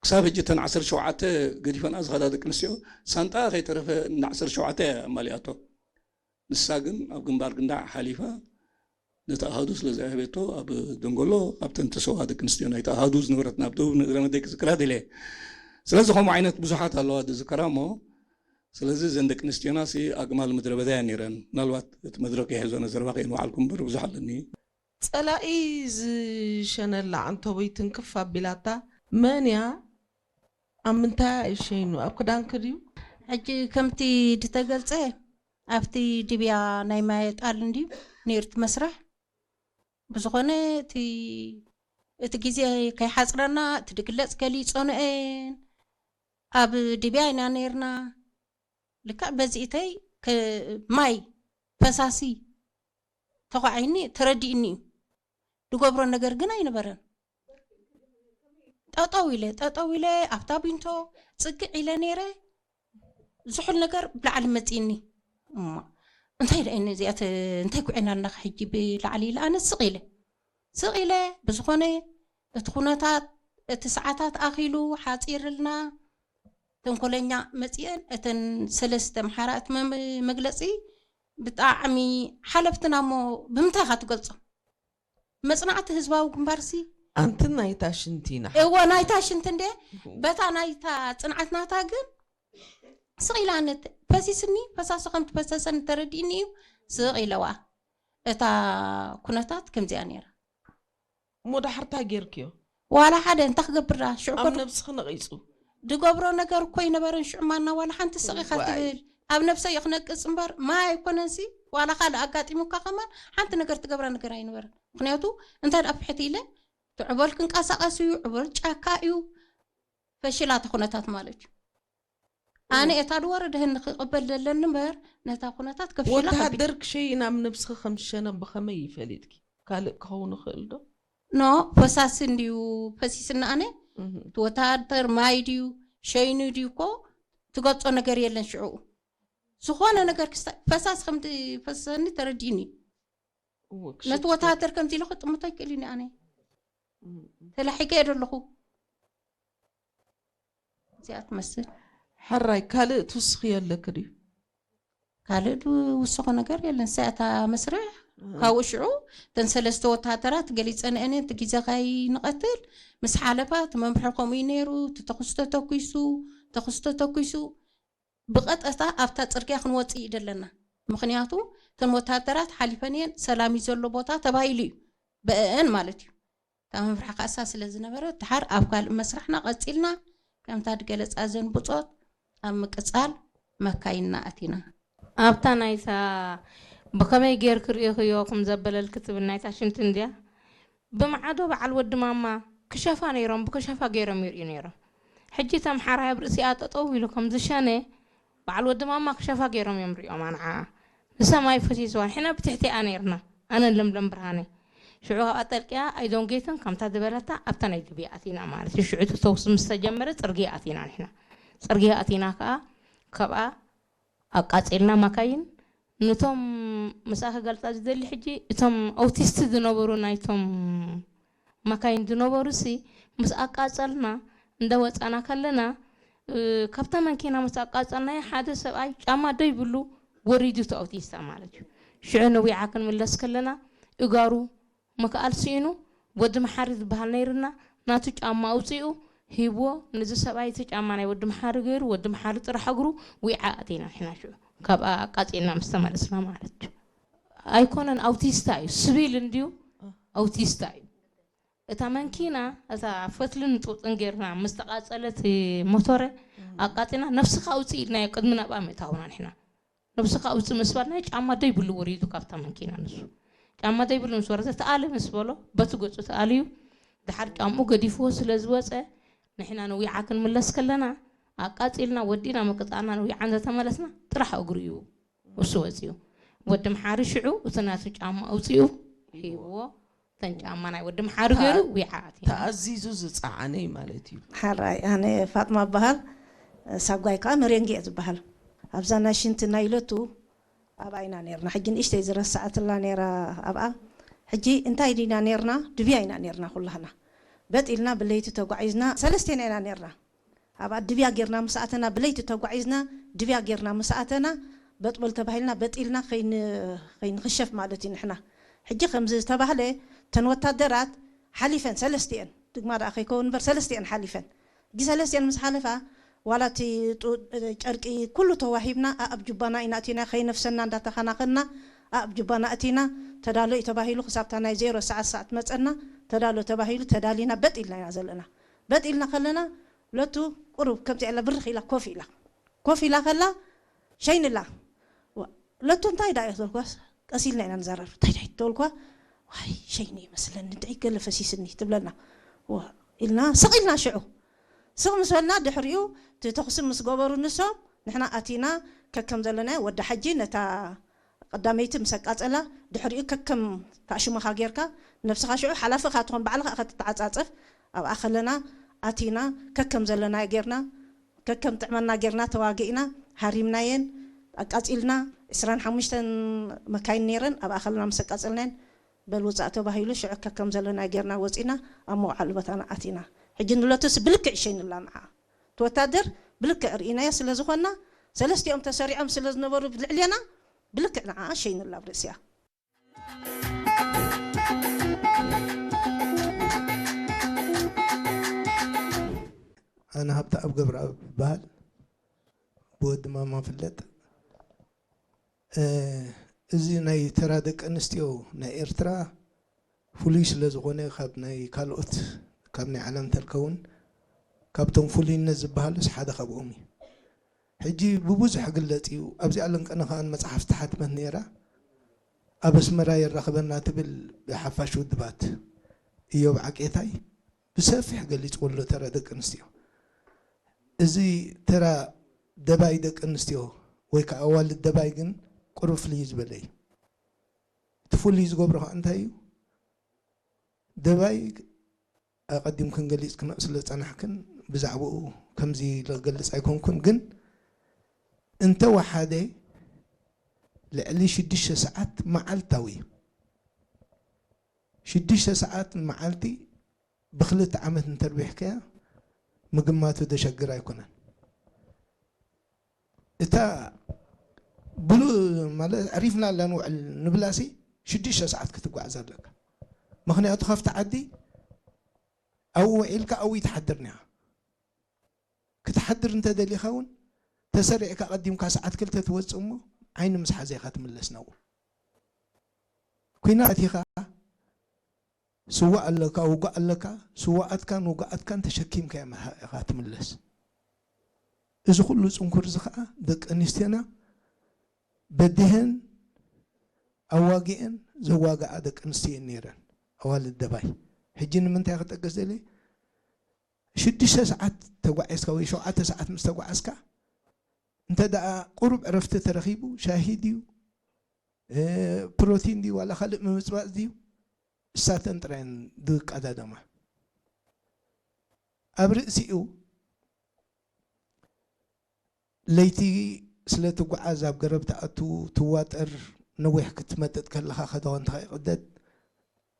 ክሳብ ሕጂ እተን ዓሰርተ ሸውዓተ ገዲፈንኣ ዝኸዳ ደቂ ኣንስትዮ ሳንጣ ከይተረፈ ን ዓሰርተ ሸውዓተ እያ ኣማሊኣቶ። ንሳ ግን ኣብ ግንባር ግንዳዕ ሓሊፋ ነቲ ኣሃዱ ስለ ዘዕበየቶ ኣብ ደንጎሎ ኣብተን ተሰውኣ ደቂ ኣንስትዮ ናይቲ ኣሃዱ ዝነበረት ናብ ደቡብ ንእግረ መደይ ክዝክራ ደልየ። ስለዚ ከምኡ ዓይነት ብዙሓት ኣለዋ ዝዝከራ እሞ ስለዚ እዘን ደቂ ኣንስትዮና ሲ ኣግማል ምድረ በዳ እየን ነይረን። ምናልባት እቲ መድረክ ይሕዞ ነዘረባ ከይንውዓልኩም እምበር ብዙሕ ኣለኒ። ጸላኢ ዝሸነላ ዓንተቦይ ትንክፍ ኣቢላታ መን እያ ኣብ ምንታይ እያ ሸይኑ ኣብ ክዳንኪ ድዩ? ሕጂ ከምቲ ድተገልጸ ኣብቲ ድብያ ናይ ማየ ጣል እንድዩ ነይሩ እቲ መስርሕ። ብዝኾነ እቲ እቲ ግዜ ከይሓጽረና እቲ ድግለጽ ገሊጾንኤን ኣብ ድብያ ኢና ነይርና። ልክዕ በዚእተይ ከ-፣ ማይ ፈሳሲ ተኳዒኒ ተረዲእኒ እዩ። ዝገብሮ ነገር ግን ኣይነበረን። ጠጠው ኢለ፣ ጠጠው ኢለ ኣብታ ቢንቶ ጽግዕ ኢለ ነይረ። ዝሑል ነገር ብላዕሊ መጺእኒ። እሞ እንታይ ደኣ እዚኣ ተ-፣ እንታይ ኩዒና ኣለኻ ሕጂ ብላዕሊ ኢለ ኣነ ስቕ ኢለ። ስቕ ኢለ ብዝኾነ እቲ ኩነታት፣ እቲ ሰዓታት ኣኺሉ ሓጺርልና፣ ተንኮለኛ መጺአን፣ እተን ሰለስተ ኣምሓራ እቲ መም-፣ መግለጺ ብጣዕሚ ሓለፍትና እሞ ብምንታይ ኢኻ ትገልጾ? መጽናዕቲ ህዝባዊ ግንባርሲ ኣንቲ ናይታ ሽንቲ ኢና። እወ፣ ናይታ ሽንቲ እንደ በታ ናይታ ጽንዓት ናታ ግን ስቕ ኢላ ነት-፣ ፈሲስኒ፣ ፈሳሲ ከም ትፈሰሰኒ ተረዲእኒ እዩ። ስቕ ኢለዋ። እታ ኩነታት ከምዚኣ ነይራ። እሞ ዳሕርታ ጌርክዮ? ዋላ ሓደ እንታይ ክገብር ደኣ? ሽዑ ኣብ ኮ ነብስኺ ነቒጹ። ድገብሮ ነገር እኮ ኣይነበረን። ሽዑ ማና ዋላ ሓንቲ ስቕ ኢኻ ዋይ። ትብል። ኣብ ነብሰይ ክነቅጽ እምበር ማይ ኣይኮነንሲ፣ ዋላ ካልእ ኣጋጢሙካ ከማን ሓንቲ ነገር ትገብራ ነገር ኣይነበረን። ምኽንያቱ እንታይ ደኣ ፍሕት ኢለ፣ እቲ ዕቦል ክንቀሳቐስ እዩ፣ ዕቦል ጫካ እዩ፣ ፈሽላ እቲ ኩነታት ማለት እዩ። ኣነ እታ ድወረደ ህኒ ክቕበል ዘለኒ እምበር ነታ ኩነታት ከፍሽላ ከቢድ። ወተሃደር ክሸይን ኣብ ነብስኺ ከም ዝሸነ ብኸመይ ይፈሊጥኪ? ካልእ ክኸውን ይኽእል ዶ? ኖ፣ ፈሳሲ እንድዩ ፈሲስና ኣነ። እህ። እቲ ወተሃደር ማይ ድዩ ሸይኑ ድዩ እኮ ትገልጾ ነገር የለን ሽዑ። ዝኾነ ነገር ክስተ-፣ ፈሳሲ ከም ትፈስሰኒ ተረዲእኒ። እወ፣ ነቲ ክሸት ወተሃደር ከምዚ ኢለ ክጥምቶ ኣይክእልን እየ ኣነ። እም፣ እም። ተላሒቀ እየ ዘለኹ። እዚኣ ትመስል። ሕራይ፣ ካልእ ትውስኽዮ ኣለኪ ድዩ? ካልእ ዝውስኾ ነገር የለን። ሳያታ መስርሕ እም። ካብኡ ሽዑ እተን ሰለስተ ወተሃደራት ገሊጸንአን እየን፣ እቲ ግዜ ከይንቐትል ምስ ሓለፋ እቲ መምርሒ ከምኡ እዩ ነይሩ፣ እቲ ተኹሲ ተተኲሱ፣ ተኹሲ ተተኲሱ፣ ብቐጥታ ኣብታ ጽርግያ ክንወጽእ እዩ ዘለና። ምኽንያቱ እተን ወተሃደራት ሓሊፈን እየን፣ ሰላም እዩ ዘሎ ቦታ ተባሂሉ እዩ፣ ብአን ማለት እዩ። እታ መምርሒ ካእሳ ስለ ዝነበረ፣ ድሓር ኣብ ካልእ መስርሕና ቀጺልና፣ ከምታ ድገለጻ ዘን ብጾት ኣብ ምቅጻል መካይንና ኣቲና። ኣብታ ናይታ ብኸመይ ጌርኪ ርኢኽዮ ከም ዘበለልኪ ትብል ናይታ ሽንቲ እንድያ? ብማዕዶ በዓል ወዲ ማማ ክሸፋ ነይሮም፣ ብክሸፋ ገይሮም ይርእዩ ነይሮም። ሕጂ እታ ኣምሓራይ ኣብ ርእሲኣ ጠጠው ኢሉ ከም ዝሸነ፣ በዓል ወዲ ማማ ክሸፋ ገይሮም እዮም ርእዮም ኣንዓ። ንሰማይ ፈሲስዋ፣ ንሕና ብትሕቲኣ ነይርና፣ ኣነን ለምለም ብርሃነ። ሽዑ ካብኣ ጠልቅያ ኣይዶንጌትን ከምታ ዝበለታ ኣብታ ናይ ድብያ ኣቲና ማለት እዩ። ሽዑ እቲ ተኩሲ ምስ ተጀመረ ጽርግያ ኣቲና ንሕና። ጽርግያ ኣቲና ከኣ ካብኣ ኣቃጺልና መካይን። ነቶም ምስኣ ክገልጻ ዝደሊ ሕጂ፣ እቶም ኣውቲስት ዝነበሩ ናይቶም መካይን ዝነበሩሲ ምስ ኣቃጸልና እንደ ወጻና ከለና፣ እ፣ ካብታ መንኪና ምስ ኣቃጸልናዮ ሓደ ሰብኣይ ጫማ ደይብሉ ወሪዱ እቲ ኣውቲስታ ማለት እዩ። ሽዑ ነዊዓ ክንምለስ ከለና እጋሩ ምክኣል ስኢኑ፣ ወዲ መሓሪ ዝበሃል ነይርና፣ ናቱ ጫማ ኣውጺኡ ሂብዎ፣ ነዚ ሰብኣይ እቲ ጫማ ናይ ወዲ መሓሪ ገይሩ፣ ወዲ መሓሪ ጥራሕ እግሩ ዊዓ ኣቲና ንሕና ሽዑ። ካብኣ ኣቃጺልና ምስ ተመለስና ማለት እዩ። ኣይኮነን ኣውቲስታ እዩ፣ ስቢል እንድዩ፣ ኣውቲስታ እዩ። እታ መንኪና፣ እታ ፈትልን ጡጥን ጌርና ምስ ተቃጸለት ሞቶረ፣ ኣቃጺና፣ ነብስኻ ኣውጺእ ኢልናዮ ቅድሚ ናብኣ ምእታውና ንሕና። ነብስኻ ኣውጽእ ምስ በልናዮ ጫማ ደይብሉ ወሪዱ ካብታ መንኪና ንሱ። ጫማ ደይብሉ ምስ ወረደ ተኣለ ምስ በሎ በቲ ገጹ ተኣልዩ ድሓር ጫምኡ ገዲፍዎ ስለ ዝወጸ ንሕና ነዊዓ ክንምለስ ከለና ኣቃጺልና ወዲና ምቅጻልና ነዊዓ እንተተመለስና ጥራሕ እግሩ እዩ እሱ ወጺኡ። ወዲ መሓሪ ሽዑ እቲ ናቱ ጫማ ኣውጺኡ ሂብዎ። እተን ጫማ ናይ ወዲ መሓሪ ገይሩ ዊዓ ኣትዩ። ተኣዚዙ ዝጸዓነ እዩ ማለት እዩ። ሓራይ ኣነ ፋጥማ እበሃል። ሳጓይ ከዓ መሬንጌ እየ ዝበሃል። ኣብዛ ናይ ሽንቲ ናይ ለቱ ኣብኣ ኢና ነርና። ሕጂ ንእሽተይ ዝረስዓትላ ነራ ኣብኣ። ሕጂ እንታይ ዲና ነርና? ድብያ ኢና ነርና ኩላህና። በጥ ኢልና ብለይቲ ተጓዒዝና ሰለስቴና ኢና ነርና። ኣብኣ ድብያ ጌርና ምስ ኣተና ብለይቲ ተጓዒዝና ድብያ ጌርና ምስ ኣተና በጥበል ተባሂልና በጥ ኢልና ከይን-፣ ከይንኽሸፍ ማለት እዩ። ንሕና ሕጂ ከምዚ ዝተባህለ እተን ወታደራት ሓሊፈን ሰለስቲኤን፣ ድግማ ደኣ ከይከውን እምበር ሰለስቲኤን ሓሊፈን። ሕጂ ሰለስቲኤን ምስ ሓለፋ ዋላ እቲ ጡ-፣ ጨርቂ ኩሉ ተዋሂብና ኣኣብ ጁባና ኢና እቲና ከይነፍሰና እንዳተኸናኸንና ኣኣብ ጁባና እቲና ተዳሎ እዩ ተባሂሉ ክሳብታ ናይ ዜሮ ሰዓት ሰዓት መጸና ተዳሎ ተባሂሉ ተዳሊና በጥ ኢልና ኢና ዘለና። በጥ ኢልና ከለና ለቱ ቁሩብ ከምዚ ኢላ ብርኽ ኢላ ኮፍ ኢላ። ኮፍ ኢላ ከላ ሸይንላ። ዋ፣ ለቱ እንታይ ደኣ እየ ተልኳስ ቀስ ኢልና ኢና ንዛረብ። እንታይ ደኣ ተልኳ? ዋይ ሸይኒ ይመስለኒ እንታይ ገለ ፈሲስኒ ትብለና። ዋ፣ ኢልና ስቕ ኢልና ሽዑ። ስቕ ምስ በልና ድሕሪኡ እቲ ተኹሲ ምስ ገበሩ ንሶም ንሕና ኣቲና ከከም ዘለናዮ ወዲ ሓጂ ነታ ቀዳመይቲ ምስ ኣቃጸላ ድሕሪኡ ከከም ታሽመኻ ጌርካ ነብስኻ ሽዑ ሓላፊ ኢኻ ትኾን ባዕልኻ ኢኻ ትተዓጻጸፍ ኣብኣ ከለና ኣቲና ከከም ዘለናዮ ጌርና ከከም ጥዕመና ጌርና ተዋጊእና ሃሪምናየን ኣቃጺልና ዕስራን ሓሙሽተን መካይን ነይረን ኣብኣ ከለና ምስ ኣቃጸልናየን በል ውጻእ ተባሂሉ ሽዑ ከከም ዘለና ጌርና ወጺና ኣብ መውዓሊ ቦታና ኣቲና። ሕጂ ንለቱስ ብልክዕ ሸይንላ ንዓ እቲ ወታደር ብልክዕ ርኢናዮ ስለ ዝኾንና ሰለስቲኦም ተሰሪዖም ስለ ዝነበሩ ልዕሌና ብልክዕ ንዓ ሸይንላ ኣብ ርእሲያ። ኣነ ሃብተኣብ ገብረኣብ ይበሃል። ብወዲ ማማ ፍለጥ። እዚ ናይ ተራ ደቂ ኣንስትዮ ናይ ኤርትራ ፍሉይ ስለ ዝኾነ ካብ ናይ ካልኦት ካብ ናይ ዓለም ተልከውን ካብቶም ፍሉይነት ዝበሃሉስ ሓደ ካብኦም እዩ። ሕጂ ብብዙሕ ግለጽ እዩ። ኣብዚኣ ለንቀነ ከኣ መጽሓፍ ተሓትመት ነይራ። ኣብ ኣስመራ የራኽበና ትብል ብሓፋሽ ውድባት እዮብ ዓቄታይ ብሰፊሕ ገሊጽዎ ኣሎ ተራ ደቂ ኣንስትዮ። እዚ ተራ ደባይ ደቂ ኣንስትዮ ወይ ከዓ ኣዋልድ ደባይ ግን ቁሩብ ፍልይ ዝበለ እዩ። እቲ ፍሉይ ዝገብሮ ከዓ እንታይ እዩ? ደባይ ኣቐዲምክን ገሊጽክንኦ ስለ ዝጸናሕክን ብዛዕባኡ ከምዚ ዝገልጽ ኣይኮንኩን፣ ግን እንተወሓደ ልዕሊ ሽዱሽተ ሰዓት መዓልታዊ እዩ። ሽዱሽተ ሰዓት መዓልቲ ብክልተ ዓመት እንተርቢሕካያ ምግማቱ ዘሸግር ኣይኮነን። እታ ብሉ ማለት ዕሪፍና ኣላ ንውዕል ንብላሲ ሽዱሽተ ሰዓት ክትጓዓዝ ኣለካ። ምክንያቱ ካብቲ ዓዲ ኣብኡ ውዒልካ ኣብኡ ይትሓድር ኒኻ። ክትሓድር እንተደሊኻ እውን ተሰሪዕካ ቀዲምካ ሰዓት ክልተ ትወፅእ እሞ ዓይኒ ምስ ሓዘ ኢኻ ትምለስ ናብኡ። ኩናት ኢኻ ስዋእ ኣለካ፣ ውጉእ ኣለካ፣ ስዋኣትካን ውጉኣትካን ተሸኪምካ ኢኻ ትምለስ። እዚ ኩሉ ፅንኩር እዚ ከዓ ደቂ ኣንስትዮና በዲሀን ኣዋጊአን ዘዋግኣ ደቂ ኣንስትዮ እየን ነይረን፣ ኣዋልድ ደባይ። ሕጂ ንምንታይ ክጠቅስ ደልየ? ሽዱሽተ ሰዓት ተጓዒዝካ ወይ ሸውዓተ ሰዓት ምስ ተጓዓዝካ እንተ ደኣ ቁሩብ ዕረፍቲ ተረኺቡ ሻሂ ድዩ ፕሮቲን ድዩ ዋላ ካልእ ምምፅባፅ ድዩ እሳተን ጥራየን ዝቃዳደማ ኣብ ርእሲኡ ለይቲ ስለ ትጓዓዝ ኣብ ገረብ ትኣቱ ትዋጠር ነዊሕ ክትመጥጥ ከለኻ ከዳውንትኻ ይቕደድ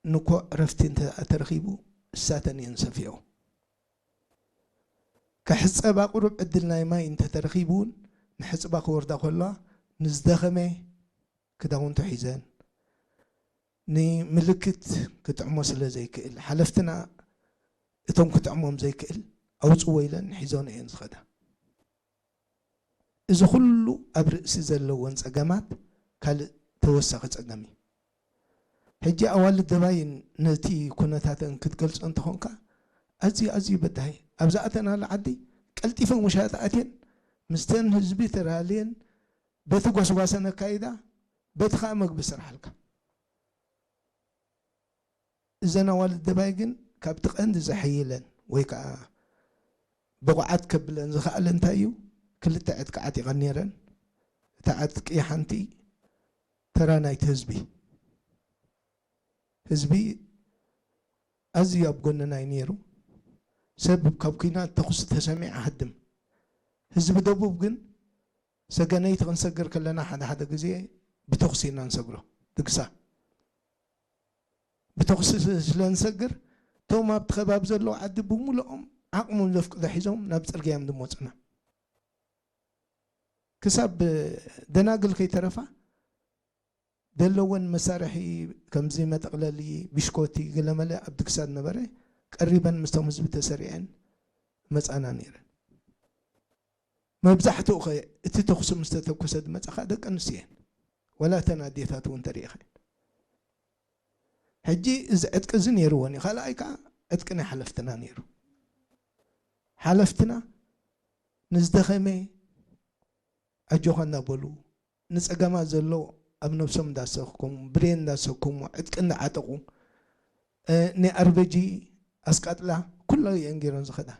ንኮዕ ረፍቲ እንተ ተረኺቡ እሳተን እየን ሰፊኦ ከሕፀባ ቁሩብ ዕድል ናይ ማይ እንተተረኺቡ እውን ንሕፅባ ክወርዳ ከለዋ ንዝደኸመ ክዳውንቱ ሒዘን ንምልክት ክጥዕሞ ስለ ዘይክእል ሓለፍትና እቶም ክጥዕሞም ዘይክእል ኣውፅዎ ኢለን ሒዞን እየን ዝኸዳ። እዚ ኩሉ ኣብ ርእሲ ዘለወን ፀገማት ካልእ ተወሳኺ ፀገም እዩ። ሕጂ ኣዋልድ ደባይን ነቲ ኩነታተን ክትገልፆ እንተኾንካ ኣዝዩ ኣዝዩ በዳሂ ኣብ ዝኣተናሉ ዓዲ ቀልጢፈን ውሻጠ ኣትየን ምስተን ህዝቢ ተላልየን በቲ ጎስጓሰን ኣካይዳ በቲ ከዓ መግቢ ስርሓልካ። እዘን ኣዋልድ ደባይ ግን ካብቲ ቀንዲ ዘሐይለን ወይ ከዓ ብቑዓት ከብለን ዝኸኣለ እንታይ እዩ? ክልተ ዕጥቂ ዓጢቐን ነይረን። እታ ዕጥቂ ሓንቲ ተራ ናይቲ ህዝቢ ህዝቢ ኣዝዩ ኣብ ጎንና እዩ ነይሩ። ሰብ ካብ ኲናት ተኹሲ ተሰሚዑ ኣይሃድም። ህዝቢ ደቡብ ግን ሰገነይቲ ክንሰግር ከለና ሓደ ሓደ ግዜ ብተኹሲ ኢና ንሰግሮ። ድግሳ ብተኹሲ ስለ ንሰግር እቶም ኣብቲ ከባቢ ዘለዉ ዓዲ ብምሉኦም ዓቕሞም ዘፍቅዶ ሒዞም ናብ ፅርግያ እዮም ዝመፁና። ክሳብ ደናግል ከይተረፋ ዘለወን መሳርሒ ከምዚ መጠቕለሊ፣ ብሽኮቲ፣ ገለመለ ኣብ ድግሳ ዝነበረ ቀሪበን ምስቶም ህዝቢ ተሰሪዐን መፃና ነይረን። መብዛሕትኡ ኸ እቲ ተኹሲ ምስ ተተኮሰ ዝመፃ ከዓ ደቂ ኣንስትዮ እየን። ዋላ እተን ኣዴታት እውን ተሪእኻ እየን። ሕጂ እዚ ዕጥቂ እዚ ነይርወን እዩ። ካልኣይ ከዓ ዕጥቂ ናይ ሓለፍትና ነይሩ። ሓለፍትና ንዝደኸመ ኣጆኻ እናበሉ ንፀገማት ዘሎ ኣብ ነብሶም እንዳሰከሙ ብሬን እንዳሰከሙ ዕጥቂ እንዳዓጠቑ ናይ ኣርበጂ ኣስቃጥላ ኩላ እየን ገይረን ዝኸዳ።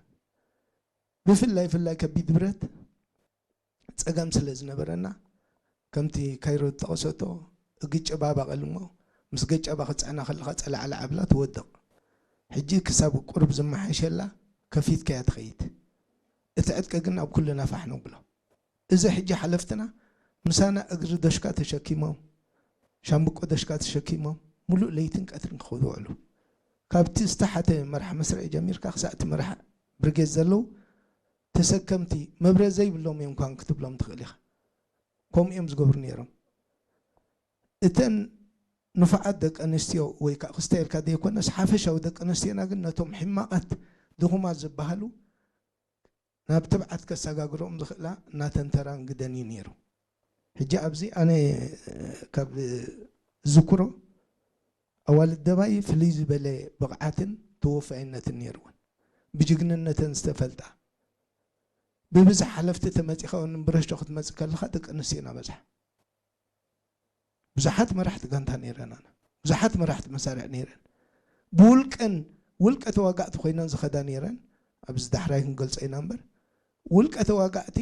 ብፍላይ ፍላይ ከቢድ ብረት ጸገም ስለ ዝነበረና፣ ከምቲ ካይሮ ዝጠቐሰቶ፣ እግጨባ ባቐል እሞ፣ ምስ ገጨባ ክትጽዕና ከለኻ ጸላዕላዕ ኣብላ ትወድቕ። ሕጂ ክሳብ ቁሩብ ዝመሓሸላ ከፊትካያ ትኸይድ። እቲ ዕጥቂ ግን ኣብ ኩልና ፋሕ ነብሎ። እዚ ሕጂ ሓለፍትና ምሳና እግሪ ዶሽካ ተሸኪሞም፣ ሻምብቆ ዶሽካ ተሸኪሞም፣ ሙሉእ ለይትን ቀትርን ክኸዱ ውዕሉ። ካብቲ ዝተሓተ መራሕ መስርዕ ጀሚርካ ክሳዕ እቲ መራሕ ብርጌድ ዘለዉ ተሰከምቲ መብረ ዘይብሎም እዮም ኳን ክትብሎም ትኽእል ኢኻ። ከምኡ እዮም ዝገብሩ ነይሮም። እተን ንፉዓት ደቂ ኣንስትዮ ወይ ከዓ ክስተ ኢልካ ዘይኮነስ ሓፈሻዊ ደቂ ኣንስትዮና ግን ነቶም ሕማቓት ድኹማት ዝበሃሉ ናብ ትብዓት ከሰጋግሮም ዝኽእላ እናተንተራን ግደን እዩ ነይሩ። ሕጂ ኣብዚ ኣነ ካብ ዝዝክሮ ኣዋልድ ደባይ ፍልይ ዝበለ ብቕዓትን ተወፋይነትን ነይርወን። ብጅግንነተን ዝተፈልጣ፣ ብብዝሒ ሓለፍቲ ተመጺኻ እውን ብረሾ ክትመጽእ ከለኻ ደቂ ኣንስትዮና በዝሓ። ብዙሓት መራሕቲ ጋንታ ነይረን ኣነ። ብዙሓት መራሕቲ መሳርዕ ነይረን። ብውልቀን፣ ውልቀ ተዋጋእቲ ኮይነን ዝኸዳ ነይረን። ኣብዚ ዳሕራይ ክንገልጾ ኢና እምበር፣ ውልቀ ተዋጋእቲ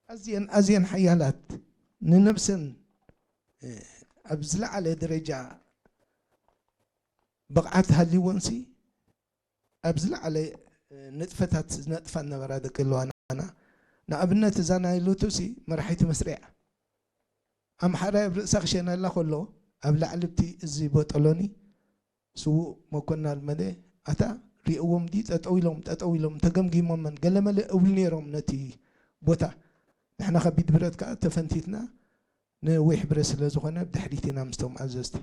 ኣዝየን፣ ኣዝየን ሓያላት፣ ንነብሰን፣ እ፣ ኣብ ዝለዓለ ደረጃ ብቕዓት ሃልይወንሲ፣ ኣብ ዝለዓለ፣ እ፣ ንጥፈታት ዝነጥፋ ዝነበራ ደቂ ኣለዋና። ንኣብነት፣ እዛ ናይ ሎቱሲ መራሒት መስርዕ እያ። ኣምሓራይ ኣብ ርእሳ ክሸነላ ከሎ፣ ኣብ ላዕሊ ብቲ እዚ ቦጠሎኒ፣ ስዉእ መኮንን ኣልመደ፣ ኣታ ሪእዎም ድዩ? ጠጠው ኢሎም፣ ጠጠው ኢሎም፣ ተገምጊሞመን፣ ገለመለ እብሉ ነይሮም ነቲ ቦታ። ንሕና ከቢድ ብረት ከኣ ተፈንቲትና፣ ነዊሕ ብረት ስለ ዝኾነ፣ ብድሕሪት ኢና ምስቶም ኣዘዝቲ።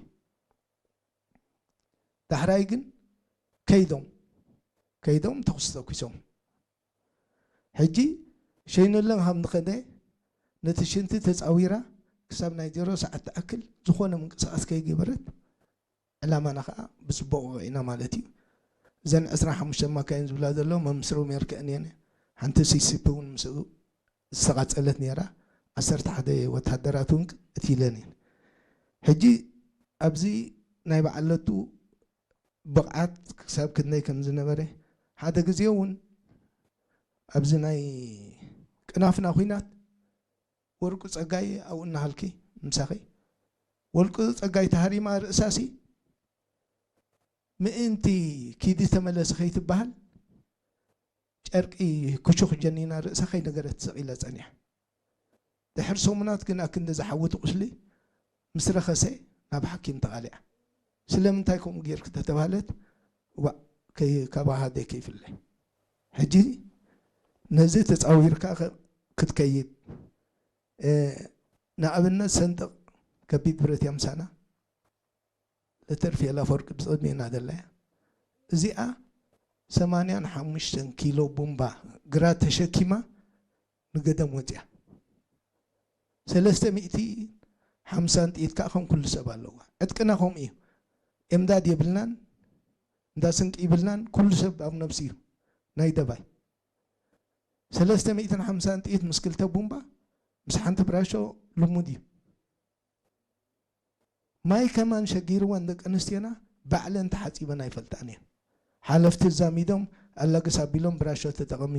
ዳሕራይ ግን ከይዶም፣ ከይዶም ተኹሲ ተኩሶም። ሕጂ ሸይነለን ከም ዝኸደ፣ ነቲ ሽንቲ ተጻዊራ፣ ክሳብ ናይ ዜሮ ሰዓት ትኣክል ዝኾነ ምንቅስቓስ ከይገበረት፣ ዕላማና ከኣ ብጽቡቕ ወቒዕና ማለት እዩ። እዘን ዕስራን ሓሙሽተን ማካይን ዝብላ ዘሎ መምስሮ ሜርከ እኔን፣ ሓንቲ ሲ ሲ ፒ እውን ምስኡ ዝተቓጸለት ነይራ። ዓሰርተ ሓደ ወተሃደራት እውን ቀቲለን እየን። ሕጂ ኣብዚ ናይ በዓለቱ ብቕዓት ክሳብ ክንደይ ከም ዝነበረ፣ ሓደ ግዜ እውን ኣብዚ ናይ ቅናፍና ኲናት ወርቁ ጸጋይ ኣብኡ እናሃልኪ ምሳኺ፣ ወርቁ ጸጋይ ተሃሪማ ርእሳሲ ምእንቲ ኪዲ ተመለሲ ከይትበሃል ጨርቂ ክሹኽ ጀኒና ርእሳ ከይነገረት ተሰቒላ ጸኒሓ። ድሕሪ ሰሙናት ግን ኣክንዲ ዝሓወት ቁስሊ ምስ ረኸሰ ናብ ሓኪም ተቓሊዓ። ስለምንታይ ከምኡ ጌርክ ተተባህለት፣ ዋእ፣ ከይ-፣ ካባኻ ደይ ከይፍለ። ሕጂ ነዚ ተጻዊርካ ከ-፣ ክትከይድ፣ እ፣ ንኣብነት ሰንጥቕ ከቢድ ብረት እያ ምሳና። ለተርፌላ ኣፈወርቂ ብጸሚና ዘላ እያ። እዚኣ ሰማንያን ሓሙሽተን ኪሎ ቡምባ ግራት ተሸኪማ ንገደም ወጺኣ። ሰለስተ ሚእቲ ሓምሳን ጥይት ከኣ ከም ኩሉ ሰብ ኣለዋ። ዕጥቅና ከምኡ እዩ። ኤምዳድ የብልናን፣ እንዳ ስንቂ ይብልናን፣ ኩሉ ሰብ ኣብ ነብሲ እዩ ናይ ደባይ። ሰለስተ ሚእትን ሓምሳን ጥይት ምስ ክልተ ቡምባ፣ ምስ ሓንቲ ብራሾ ልሙድ እዩ። ማይ ከማን ሸጊርወን ደቂ ኣንስትዮና ባዕለን ተሓጺበን ኣይፈልጣን እየን። ሓለፍቲ ዛሚዶም ኣላግስ ኣቢሎም ብራሾ ተጠቐሚ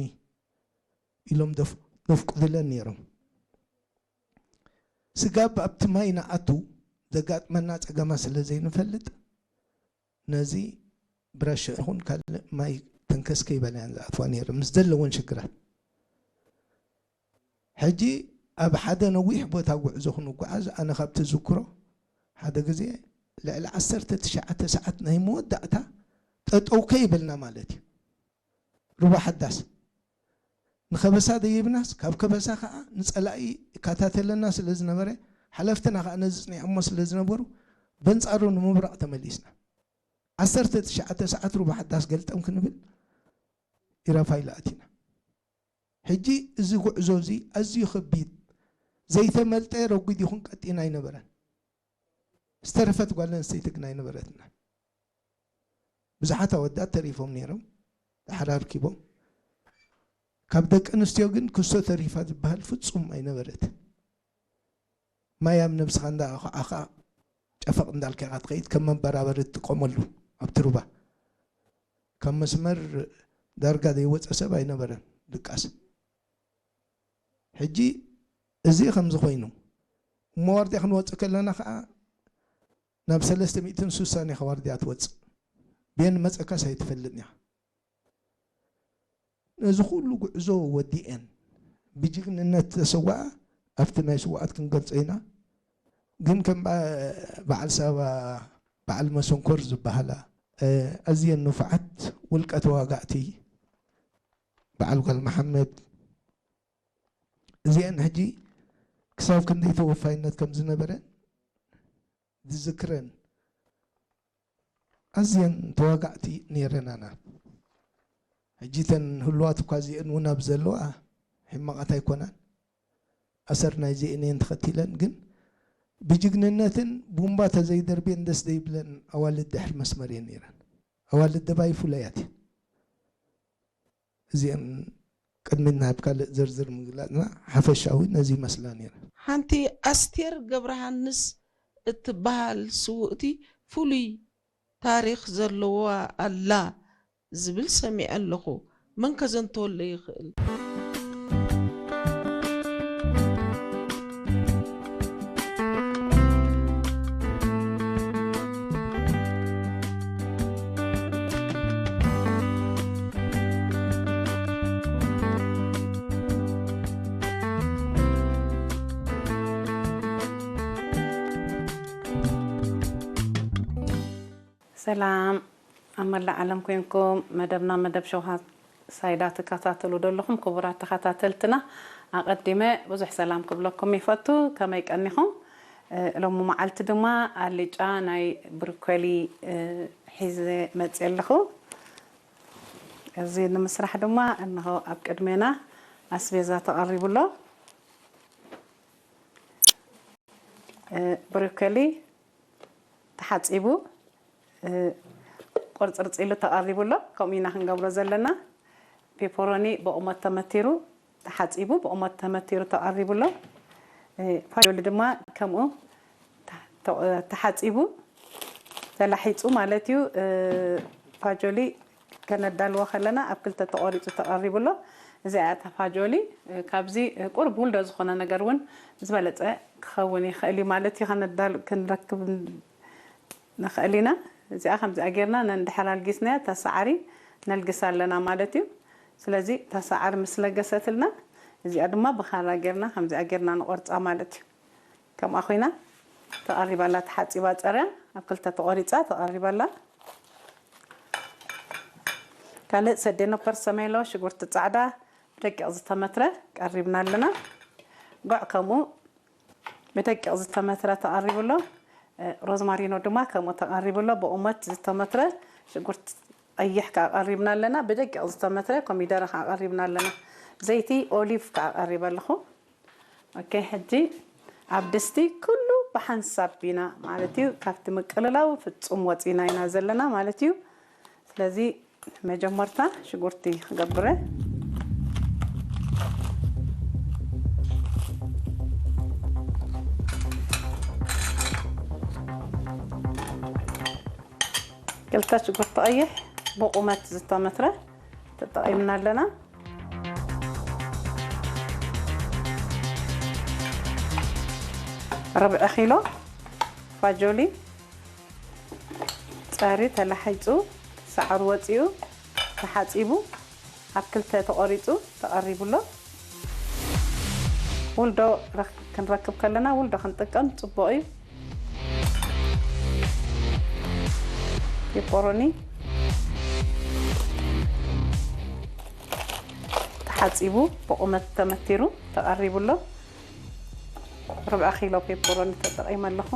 ኢሎም ደፍ-፣ ደፍቁድለን ነይሮም። ስጋብ ኣብቲ ማይ ንኣቱ ዘጋጥመና ጸገማት ስለ ዘይንፈልጥ ነዚ ብራሾ ይኹን ካልእ ማይ ተንከስ ከይበላ እየን ዝኣትዋ ነይረን ምስ ዘለወን ሽግራት። ሕጂ ኣብ ሓደ ነዊሕ ቦታ ጉዕዞ ክንጓዓዝ ኣነ ካብ ትዝክሮ ሓደ ግዜ ልዕሊ ዓሰርተ ትሽዓተ ሰዓት ናይ መወዳእታ ጠጠው ከይበልና ማለት እዩ። ሩባ ሓዳስ ንከበሳ ደይብናስ ካብ ከበሳ ከዓ ንጸላኢ ይከታተለና ስለ ዝነበረ ሓለፍትና ከዓ ነዚ ጽኒዖሞ ስለ ዝነበሩ በንጻሩ ንምብራቕ ተመሊስና። ዓሰርተ ትሽዓተ ሰዓት ሩባ ሓዳስ ገልጠም ክንብል ኢራፋይል ኣቲና። ሕጂ እዚ ጉዕዞ እዚ ኣዝዩ ከቢድ ዘይተመልጠ ረጒድ ይኹን ቀጢን ኣይነበረን። ዝተረፈት ጓል ኣንስተይቲ ግን ኣይነበረትና። ብዙሓት ኣወዳት ተሪፎም ነይሮም፣ ዳሕራ ኣርኪቦም። ካብ ደቂ ኣንስትዮ ግን ክስቶ ተሪፋ ዝበሃል ፍጹም ኣይነበረትን። ማይ ኣብ ነብስኻ እንዳኣኸዓኻ ጨፈቕ እንዳልካ ኢኻ ትኸይድ፣ ከም መበራበሪ ትጥቀመሉ ኣብቲ ሩባ። ካብ መስመር ዳርጋ ዘይወፀ ሰብ ኣይነበረን። ድቃስ። ሕጂ እዚ ከምዚ ኮይኑ፣ እሞ ዋርድያ ክንወፅእ ከለና ከዓ ናብ ሰለስተ ሚእትን ስሳን ኢኻ ዋርድያ ትወፅእ። ቤን መፀካስ ኣይትፈልጥን ኢኻ። ነዚ ኩሉ ጉዕዞ ወዲኤን ብጅግንነት ተሰዋኣ ኣብቲ ናይ ስዋኣት ክንገልጾ ኢና። ግን ከም በ-፣ በዓል ሳባ፣ በዓል መሰንኮር ዝበሃላ፣ እ፣ ኣዝየን ንፉዓት ውልቀ ተዋጋእቲ፣ በዓል ጓል መሓመድ፣ እዚአን ሕጂ ክሳብ ክንደይ ተወፋይነት ከም ዝነበረን ዝዝክረን ኣዝየን ተዋጋእቲ ነይረናና። ሕጂ እተን ህሉዋት እኳ እዚአን እውን ኣብ ዘለዋ ሕማቓት ኣይኮናን። ኣሰር ናይዚአን እየን ተኸቲለን፣ ግን ብጅግንነትን ቡምባ ተዘይደርብየን ደስ ዘይብለን ኣዋልድ ድሕሪ መስመር እየን ነይረን። ኣዋልድ ደባይ ፍሉያት እየን። እዚአን ቅድሚ ናብ ካልእ ዝርዝር ምግላጽና ሓፈሻዊ ነዚ ይመስላ ነይረን። ሓንቲ ኣስቴር ገብረሃንስ እትበሃል ስውእቲ ፍሉይ ታሪኽ ዘለዋ ኣላ ዝብል ሰሚዐ ኣለኹ። መን ከዘንተወለይ ይኽእል? ሰላም፣ ኣብ መላእ ዓለም ኮንኩም መደብና መደብ ሸውሃት ሳይዳ ትከታተሉ ዘለኹም ክቡራት ተኸታተልትና፣ ኣቐዲመ ብዙሕ ሰላም ክብለኩም ይፈቱ። ከመይ ቀኒኹም? እ፣ ሎሚ መዓልቲ ድማ ኣልጫ ናይ ብሮኮሊ፣ እ፣ ሒዘ መፅየ ኣለኹ። እዚ ንምስራሕ ድማ እንሆ ኣብ ቅድሜና ኣስቤዛ ተቐሪቡ ኣሎ። እ፣ ብሮኮሊ ተሓጺቡ፣ እ፣ ቁርጽርጽ ኢሉ ተቐሪቡ ኣሎ። ከምኡ ኢና ክንገብሮ ዘለና። ፔፐሮኒ ብቑመት ተመቲሩ ተሓጺቡ፣ ብቑመት ተመቲሩ ተቐሪቡ ኣሎ። እ፣ ፋጆሊ ድማ ከምኡ ተ-፣ ተ-፣ ተሓጺቡ ተላሒጹ ማለት እዩ። እ፣ ፋጆሊ ከነዳልዎ ከለና ኣብ ክልተ ተቖሪጹ ተቐሪቡ ኣሎ። እዚኣ እታ ፋጆሊ፣ እ፣ ካብዚ፣ እ፣ ቁሩብ ውልዶ ዝኾነ ነገር እውን ዝበለጸ ክኸውን ይኽእል እዩ ማለት እዩ። ከነዳል-፣ ክንረክብ ንኽእል ኢና። እዚኣ ከምዚኣ ጌርና ነንድሕር ኣልጊስናያ፣ እታ ሰዓሪ ነልግሳ ኣለና ማለት እዩ። ስለዚ እታ ሰዓሪ ምስ ለገሰትልና፣ እዚኣ ድማ ብኻራ ጌርና ከምዚኣ ጌርና ንቖርጻ ማለት እዩ። ከምኣ ኮይና ተቐሪባ ኣላ፣ ተሓጺባ ጸርያ ኣብ ክልተ ተቖሪጻ ተቐሪባ ኣላ። ካልእ ሰዴኖ ፐርሰሜሎ፣ ሽጉርቲ ጻዕዳ ብደቂቕ ዝተመትረ ቀሪብና ኣለና። ጉዕ ከምኡ ብደቂቕ ዝተመትረ ተቐሪቡ ኣሎ። እ፣ ሮዝማሪኖ ድማ ከምኡ ተቐሪቡ ኣሎ። ብቑመት ዝተመትረ ሽጉርቲ ቀይሕ ከዓ ቀሪብና ኣለና። ብደቂቕ ዝተመትረ ኮሚደረ ከዓ ቀሪብና ኣለና። ዘይቲ ኦሊቭ ከዓ ቀሪበ ኣለኹ። ኦኬ፣ ሕጂ ኣብ ድስቲ ኩሉ ብሓንሳብ ኢና ማለት እዩ። ካብቲ ምቅልላው ፍጹም ወፂና ኢና ዘለና ማለት እዩ። ስለዚ መጀመርታ ሽጉርቲ ክገብረ። ክልተ ሽጉርቲ ቀይሕ ብቑመት ዝተመትረ ተጠቒምና ኣለና። ርብዒ ኪሎ ፋጆሊ ጸሪ ተላሒጹ፣ ሳዕሩ ወጺኡ፣ ተሓጺቡ፣ ኣብ ክልተ ተቖሪጹ ተቐሪቡ ኣሎ። ውልዶ ረክ-፣ ክንረክብ ከለና ውልዶ ክንጥቀም ጽቡቕ እዩ። ፔፐሮኒ ተሓጺቡ ብቑመት ተመቲሩ ተቐሪቡ ኣሎ። ርብዒ ኪሎ ፔፐሮኒ ተጠቒመ ኣለኹ።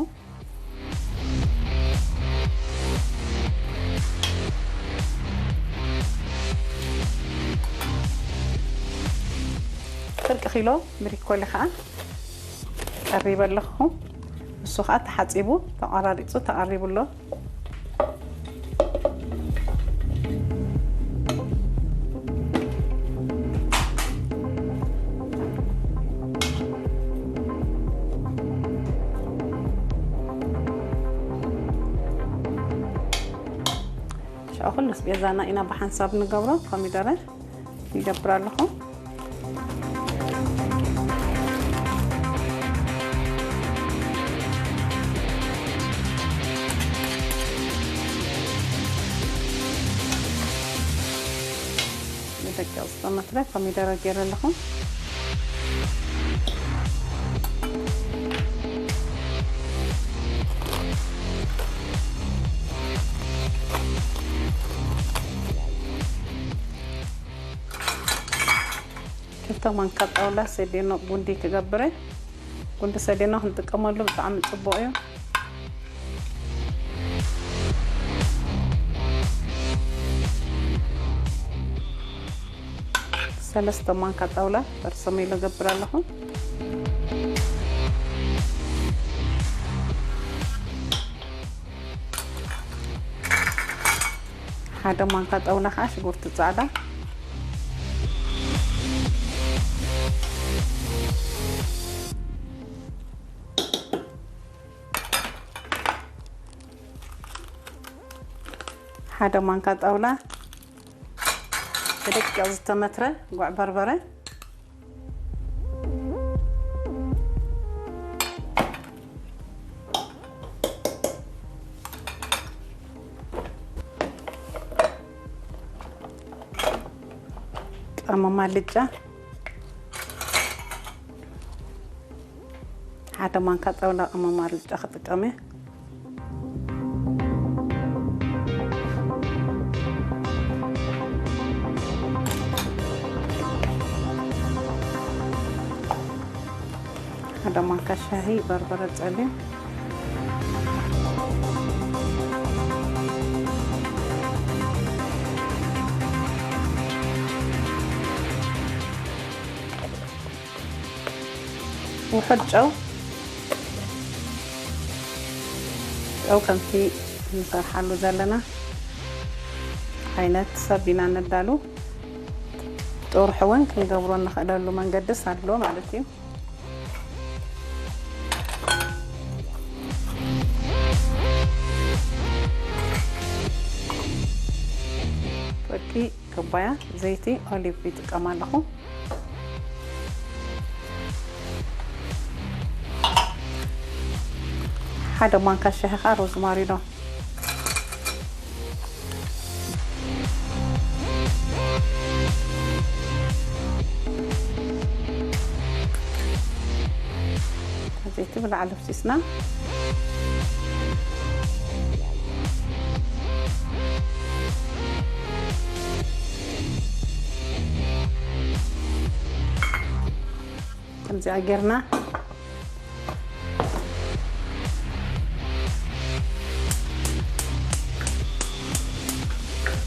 ፍርቂ ኪሎ ብሪኮሊ ከዓ ቀሪበ ኣለኹ። ንሱ ከዓ ተሓፂቡ ተቆራሪፁ ተቐሪቡ ኣሎ። ሽዑ ኩሉ ኣስቤዛና ኢና ብሓንሳብ ንገብሮ። ኮሚደረ ይገብር ኣለኹ። ያው ዝተመትረ ኮሚደረ ገይረ ኣለኹ። ክልተ ማንካ ጣውላ ሰዴኖ ጉንዲ ክገብረ። ጉንዲ ሰዴኖ ክንጥቀመሉ ብጣዕሚ ጽቡቕ እዩ። ሰለስተ ማንካ ጣውላ በርሰሜሎ ገብር ኣለኹ። ሓደ ማንካ ጣውላ ከዓ ሽጉርቲ ጻዕዳ። ሓደ ማንካ ጣውላ ብደቂቕ ዝተመትረ ጉዕ በርበረ። ቀመም ኣልጫ። ሓደ ማንካ ጣውላ ቀመም ኣልጫ ክጥቀም እየ። ሓደ ማንካ ሻሂ በርበረ ጸሊም። ውሑድ ጨው። ጨው ከምቲ ንሰርሓሉ ዘለና ዓይነት ሰብ ኢና ነዳሉ። ጥርሑ እውን ክንገብሮ እንኽእለሉ መንገድስ ኣሎ ማለት እዩ። ፍርቂ ኩባያ ዘይቲ ኦሊቭ ይጥቀም ኣለኹ። ሓደ ማንካ ሻሂ ከዓ ሮዝማሪ ነው። ዘይቲ ብላዕሊ ኣፍሲስና። ከምዚኣ ጌርና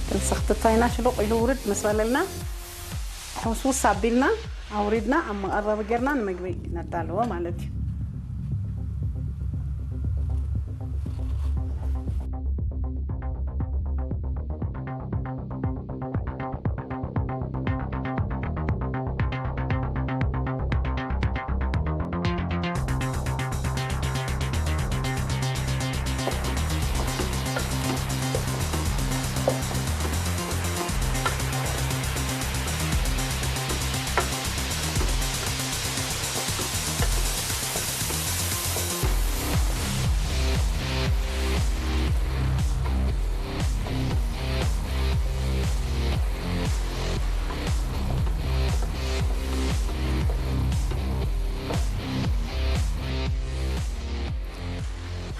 ክንሰኽትቶ ኢና። ሽሉቕ ኢሉ ውርድ ምስ በለልና ሕውስውስ ኣቢልና ኣውሪድና ኣብ መቐረቢ ጌርና ንምግቢ ነዳልዎ ማለት እዩ።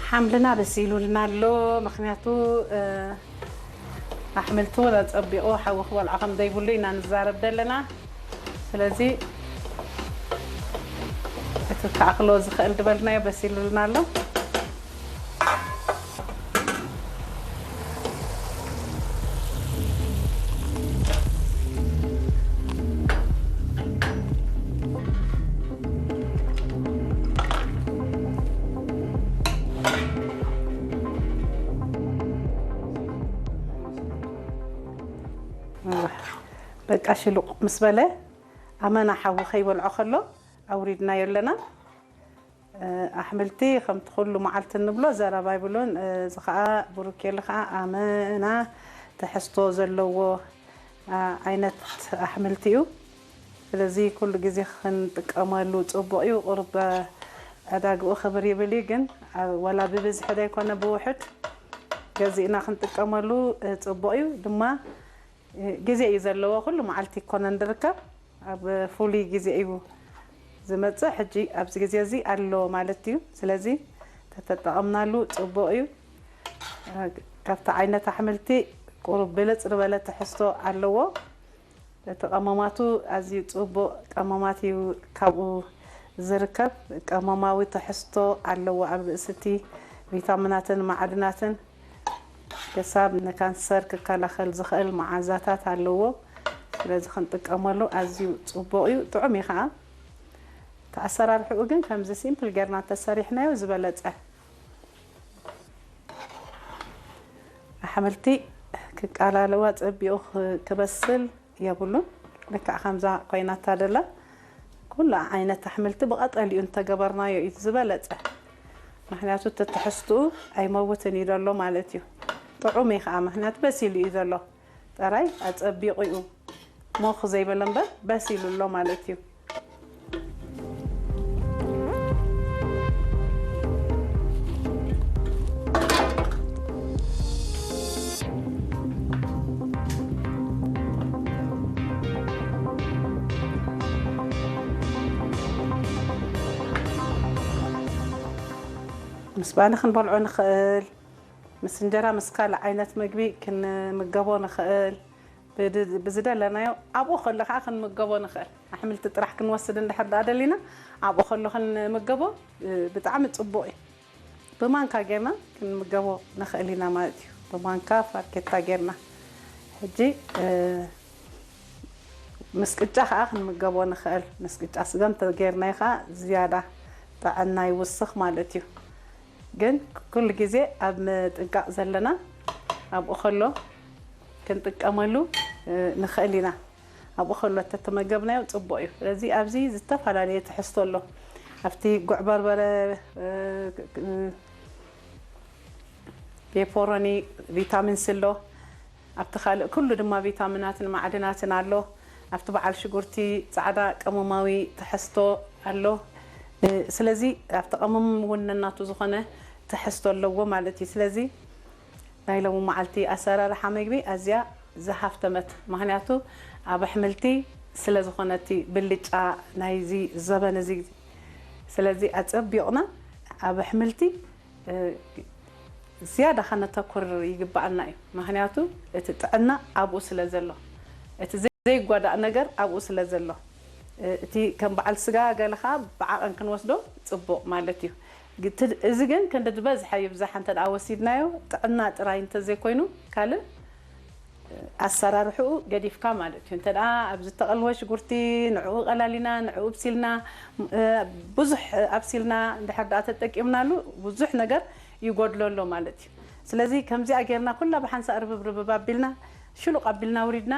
ሓምልና በሲሉልና ኣሎ። ምኽንያቱ፣ እ፣ ኣሕምልቲ ወላ ጸቢቑ ሓዊ ክበልዖ ከም ዘይብሉ ኢና ንዛረብ ዘለና። ስለዚ እቲ ክኣኽሎ ዝኽእል ዝበልናዮ በሲሉልና ኣሎ። በቃ ሽሉቕ ምስ በለ ኣመና ሓዊ ከይበልዖ ከሎ ኣውሪድናዮ ኣለና። እ፣ ኣሕምልቲ ከምቲ ኩሉ መዓልቲ እንብሎ ዘረባ ይብሉን። እ፣ እዚ ኸኣ ብሩኬሊ ኸኣ ኣመና ትሕዝቶ ዘለዎ፣ እ፣ ዓይነት ኣሕምልቲ እዩ። ስለዚ ኩሉ ግዜ ክንጥቀመሉ ጽቡቕ እዩ። ቁሩብ ዕዳግኡ ክብር ይብል እዩ፣ ግን ኣብ፣ ወላ ብብዝሒ ዘይኮነ ብውሑድ ገዚእና ክንጥቀመሉ፣ እ፣ ጽቡቕ እዩ። ድማ ግዜ እዩ ዘለዎ። ኩሉ መዓልቲ ይኮነን ዝርከብ፣ ኣብ ፍሉይ ግዜ እዩ ዝመጽእ። ሕጂ ኣብዚ ግዜ እዚ ኣሎ ማለት እዩ። ስለዚ ተተጠቐምናሉ ጽቡቕ እዩ። ካብቲ ዓይነት ኣሕምልቲ ቁሩብ ብልጽ ዝበለ ትሕዝቶ ኣለዎ። እቲ ቀመማቱ ኣዝዩ ጽቡቕ ቀመማት እዩ ካብኡ ዝርከብ። ቀመማዊ ትሕዝቶ ኣለዎ ኣብ ርእሲ እቲ ቪታሚናትን ማዕድናትን። ክሳብ ንካንሰር ክከላኸል ዝኽእል መዓዛታት ኣለዎ። ስለዚ ክንጥቀመሉ ኣዝዩ ጽቡቕ እዩ፣ ጥዑም እዩ ኸዓ። እቲ ኣሰራርሕኡ ግን ከምዚ ሲምፕል ጌርና እንተሰሪሕናዮ ዝበለጸ። ኣሕምልቲ ክቃላለዋ ጸቢቑ ክ-፣ ክበስል የብሉን። ልክዕ ከምዛ ኮይናታ ደላ ኩሉ ዓይነት ኣሕምልቲ ብቐጠሊኡ እንተገበርናዮ እዩ ዝበለጸ። ምኽንያቱ እቲ ትሕዝትኡ ኣይመውትን እዩ ዘሎ ማለት እዩ። ጥዑም እዩ ኸዓ፣ ምኽንያቱ በሲሉ እዩ ዘሎ። ጥራይ ኣጸቢቑ እዩ ሞኽ ዘይበለ እምበር በሲሉ ኣሎ ማለት እዩ። ምስ ባኒ ክንበልዖ ንኽእል፣ ምስ እንጀራ፣ ምስ ካልእ ዓይነት ምግቢ ክንምገቦ ንኽእል። ብድ-፣ ብዝደለናዮ ኣብኡ ከሎ ከዓ ክንምገቦ ንኽእል። ኣሕምልቲ ጥራሕ ክንወስድ እንድሕር ደኣ ደሊና ኣብኡ ከሎ ክንምገቦ፣ እ፣ ብጣዕሚ ጽቡቕ እዩ። ብማንካ ጌርና ክንምገቦ ንኽእል ኢና ማለት እዩ። ብማንካ ፋርኬታ ጌርና። ሕጂ፣ እ፣ ምስ ቅጫ ከዓ ክንምገቦ ንኽእል። ምስ ቅጫ ስገም ተጌርናዮ ከዓ ዝያዳ ጥዕና ይውስኽ ማለት እዩ። ግን ኩሉ ግዜ ኣብ ምጥንቃቕ ዘለና ኣብኡ ከሎ ክንጥቀመሉ፣ እ፣ ንኽእል ኢና። ኣብኡ ከሎ ተተመገብናዮ ጽቡቕ እዩ። ስለዚ ኣብዚ ዝተፈላለየ ትሕዝቶ ኣሎ። ኣብቲ ጉዕ በርበረ፣ እ፣ እ፣ ፔፐሮኒ ቪታሚን ሲ ኣሎ። ኣብቲ ካልእ ኩሉ ድማ ቪታሚናትን ማዕድናትን ኣሎ። ኣብቲ በዓል ሽጉርቲ ጻዕዳ ቀመማዊ ትሕዝቶ ኣሎ። እ፣ ስለዚ ኣብቲ ቀመም እውን ነናቱ ዝኾነ ትሕዝቶ ኣለዎ ማለት እዩ። ስለዚ ናይ ሎሚ መዓልቲ ኣሰራርሓ ምግቢ ኣዝያ ዝሃፍተመት፣ ምኽንያቱ ኣብ ኣሕምልቲ ስለ ዝኾነ እቲ ብልጫ ናይዚ ዘበን እዚ። ስለዚ ኣጸቢቕና ኣብ ኣሕምልቲ፣ እ፣ ዝያዳ ከነተኩር ይግብኣና እዩ። ምኽንያቱ እቲ ጥዕና ኣብኡ ስለ ዘሎ፣ እቲ ዘይ-፣ ዘይጓዳእ ነገር ኣብኡ ስለ ዘሎ፣ እ፣ እቲ ከም በዓል ስጋ ገለ ኸዓ ብዓቐን ክንወስዶ ጽቡቕ ማለት እዩ። ግት-፣ እዚ ግን ክንዲ ዝበዝሐ ይብዛሕ እንተ ደኣ ወሲድናዮ፣ ጥዕና ጥራይ እንተዘይኮይኑ፣ ካልእ ኣሰራርሕኡ ገዲፍካ ማለት እዩ። እንተ ደኣ ኣብዚ እተቐልወ ሽጉርቲ፣ ንዕኡ ቀላሊና፣ ንዕኡ ኣብሲልና፣ እ፣ ብዙሕ ኣብሲልና እንድሕር ደኣ ተጠቂምናሉ፣ ብዙሕ ነገር ይጎድሎ ኣሎ ማለት እዩ። ስለዚ ከምዚኣ ጌርና ኩላ ብሓንሳእ ርብርብርብ ኣቢልና፣ ሽሉቕ ኣቢልና ኣውሪድና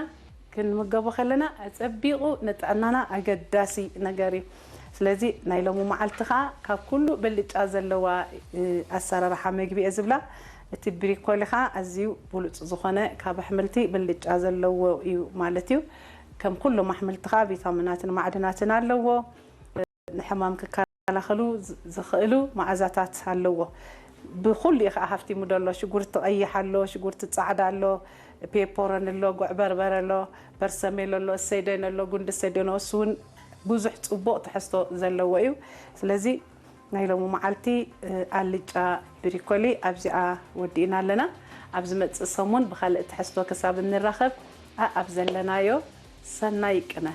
ክንምገቦ ከለና፣ ኣጸቢቑ ንጥዕናና ኣገዳሲ ነገር እዩ። ስለዚ ናይ ሎሚ መዓልቲ ኸኣ ካብ ኩሉ ብልጫ ዘለዋ፣ እ፣ ኣሰራርሓ መግቢ እየ ዝብላ። እቲ ብሪኮሊ ኸኣ ኣዝዩ ብሉጽ ዝኾነ ካብ ኣሕምልቲ ብልጫ ዘለዎ እዩ ማለት እዩ። ከም ኩሎም ኣሕምልቲ ኸኣ ቪታሚናትን ማዕድናትን ኣለዎ። ንሕማም ክከላኸሉ ዝ-፣ ዝኽእሉ መኣዛታት ኣለዎ። ብኹሉ እዩ ኸዓ ሃፍቲሙ ዘሎ። ሽጉርቲ ቀይሕ ኣሎ፣ ሽጉርቲ ጻዕዳ ኣሎ፣ ፔፐሮኒ ኣሎ፣ ጉዕ በርበረ ኣሎ፣ በርሰሜሎ ኣሎ፣ እሰይደን ኣሎ፣ ጉንዲ እሰይደን፣ እሱ እውን ብዙሕ ጽቡቕ ትሕዝቶ ዘለዎ እዩ። ስለዚ ናይ ሎሚ መዓልቲ፣ እ፣ ኣልጫ ብሪኮሊ ኣብዚኣ ወዲእና ኣለና። ኣብ ዝመጽእ ሰሙን ብኻልእ ትሕዝቶ ክሳብ እንራኸብ፣ ኣኣብ ዘለናዮ ሰናይ ቅነ።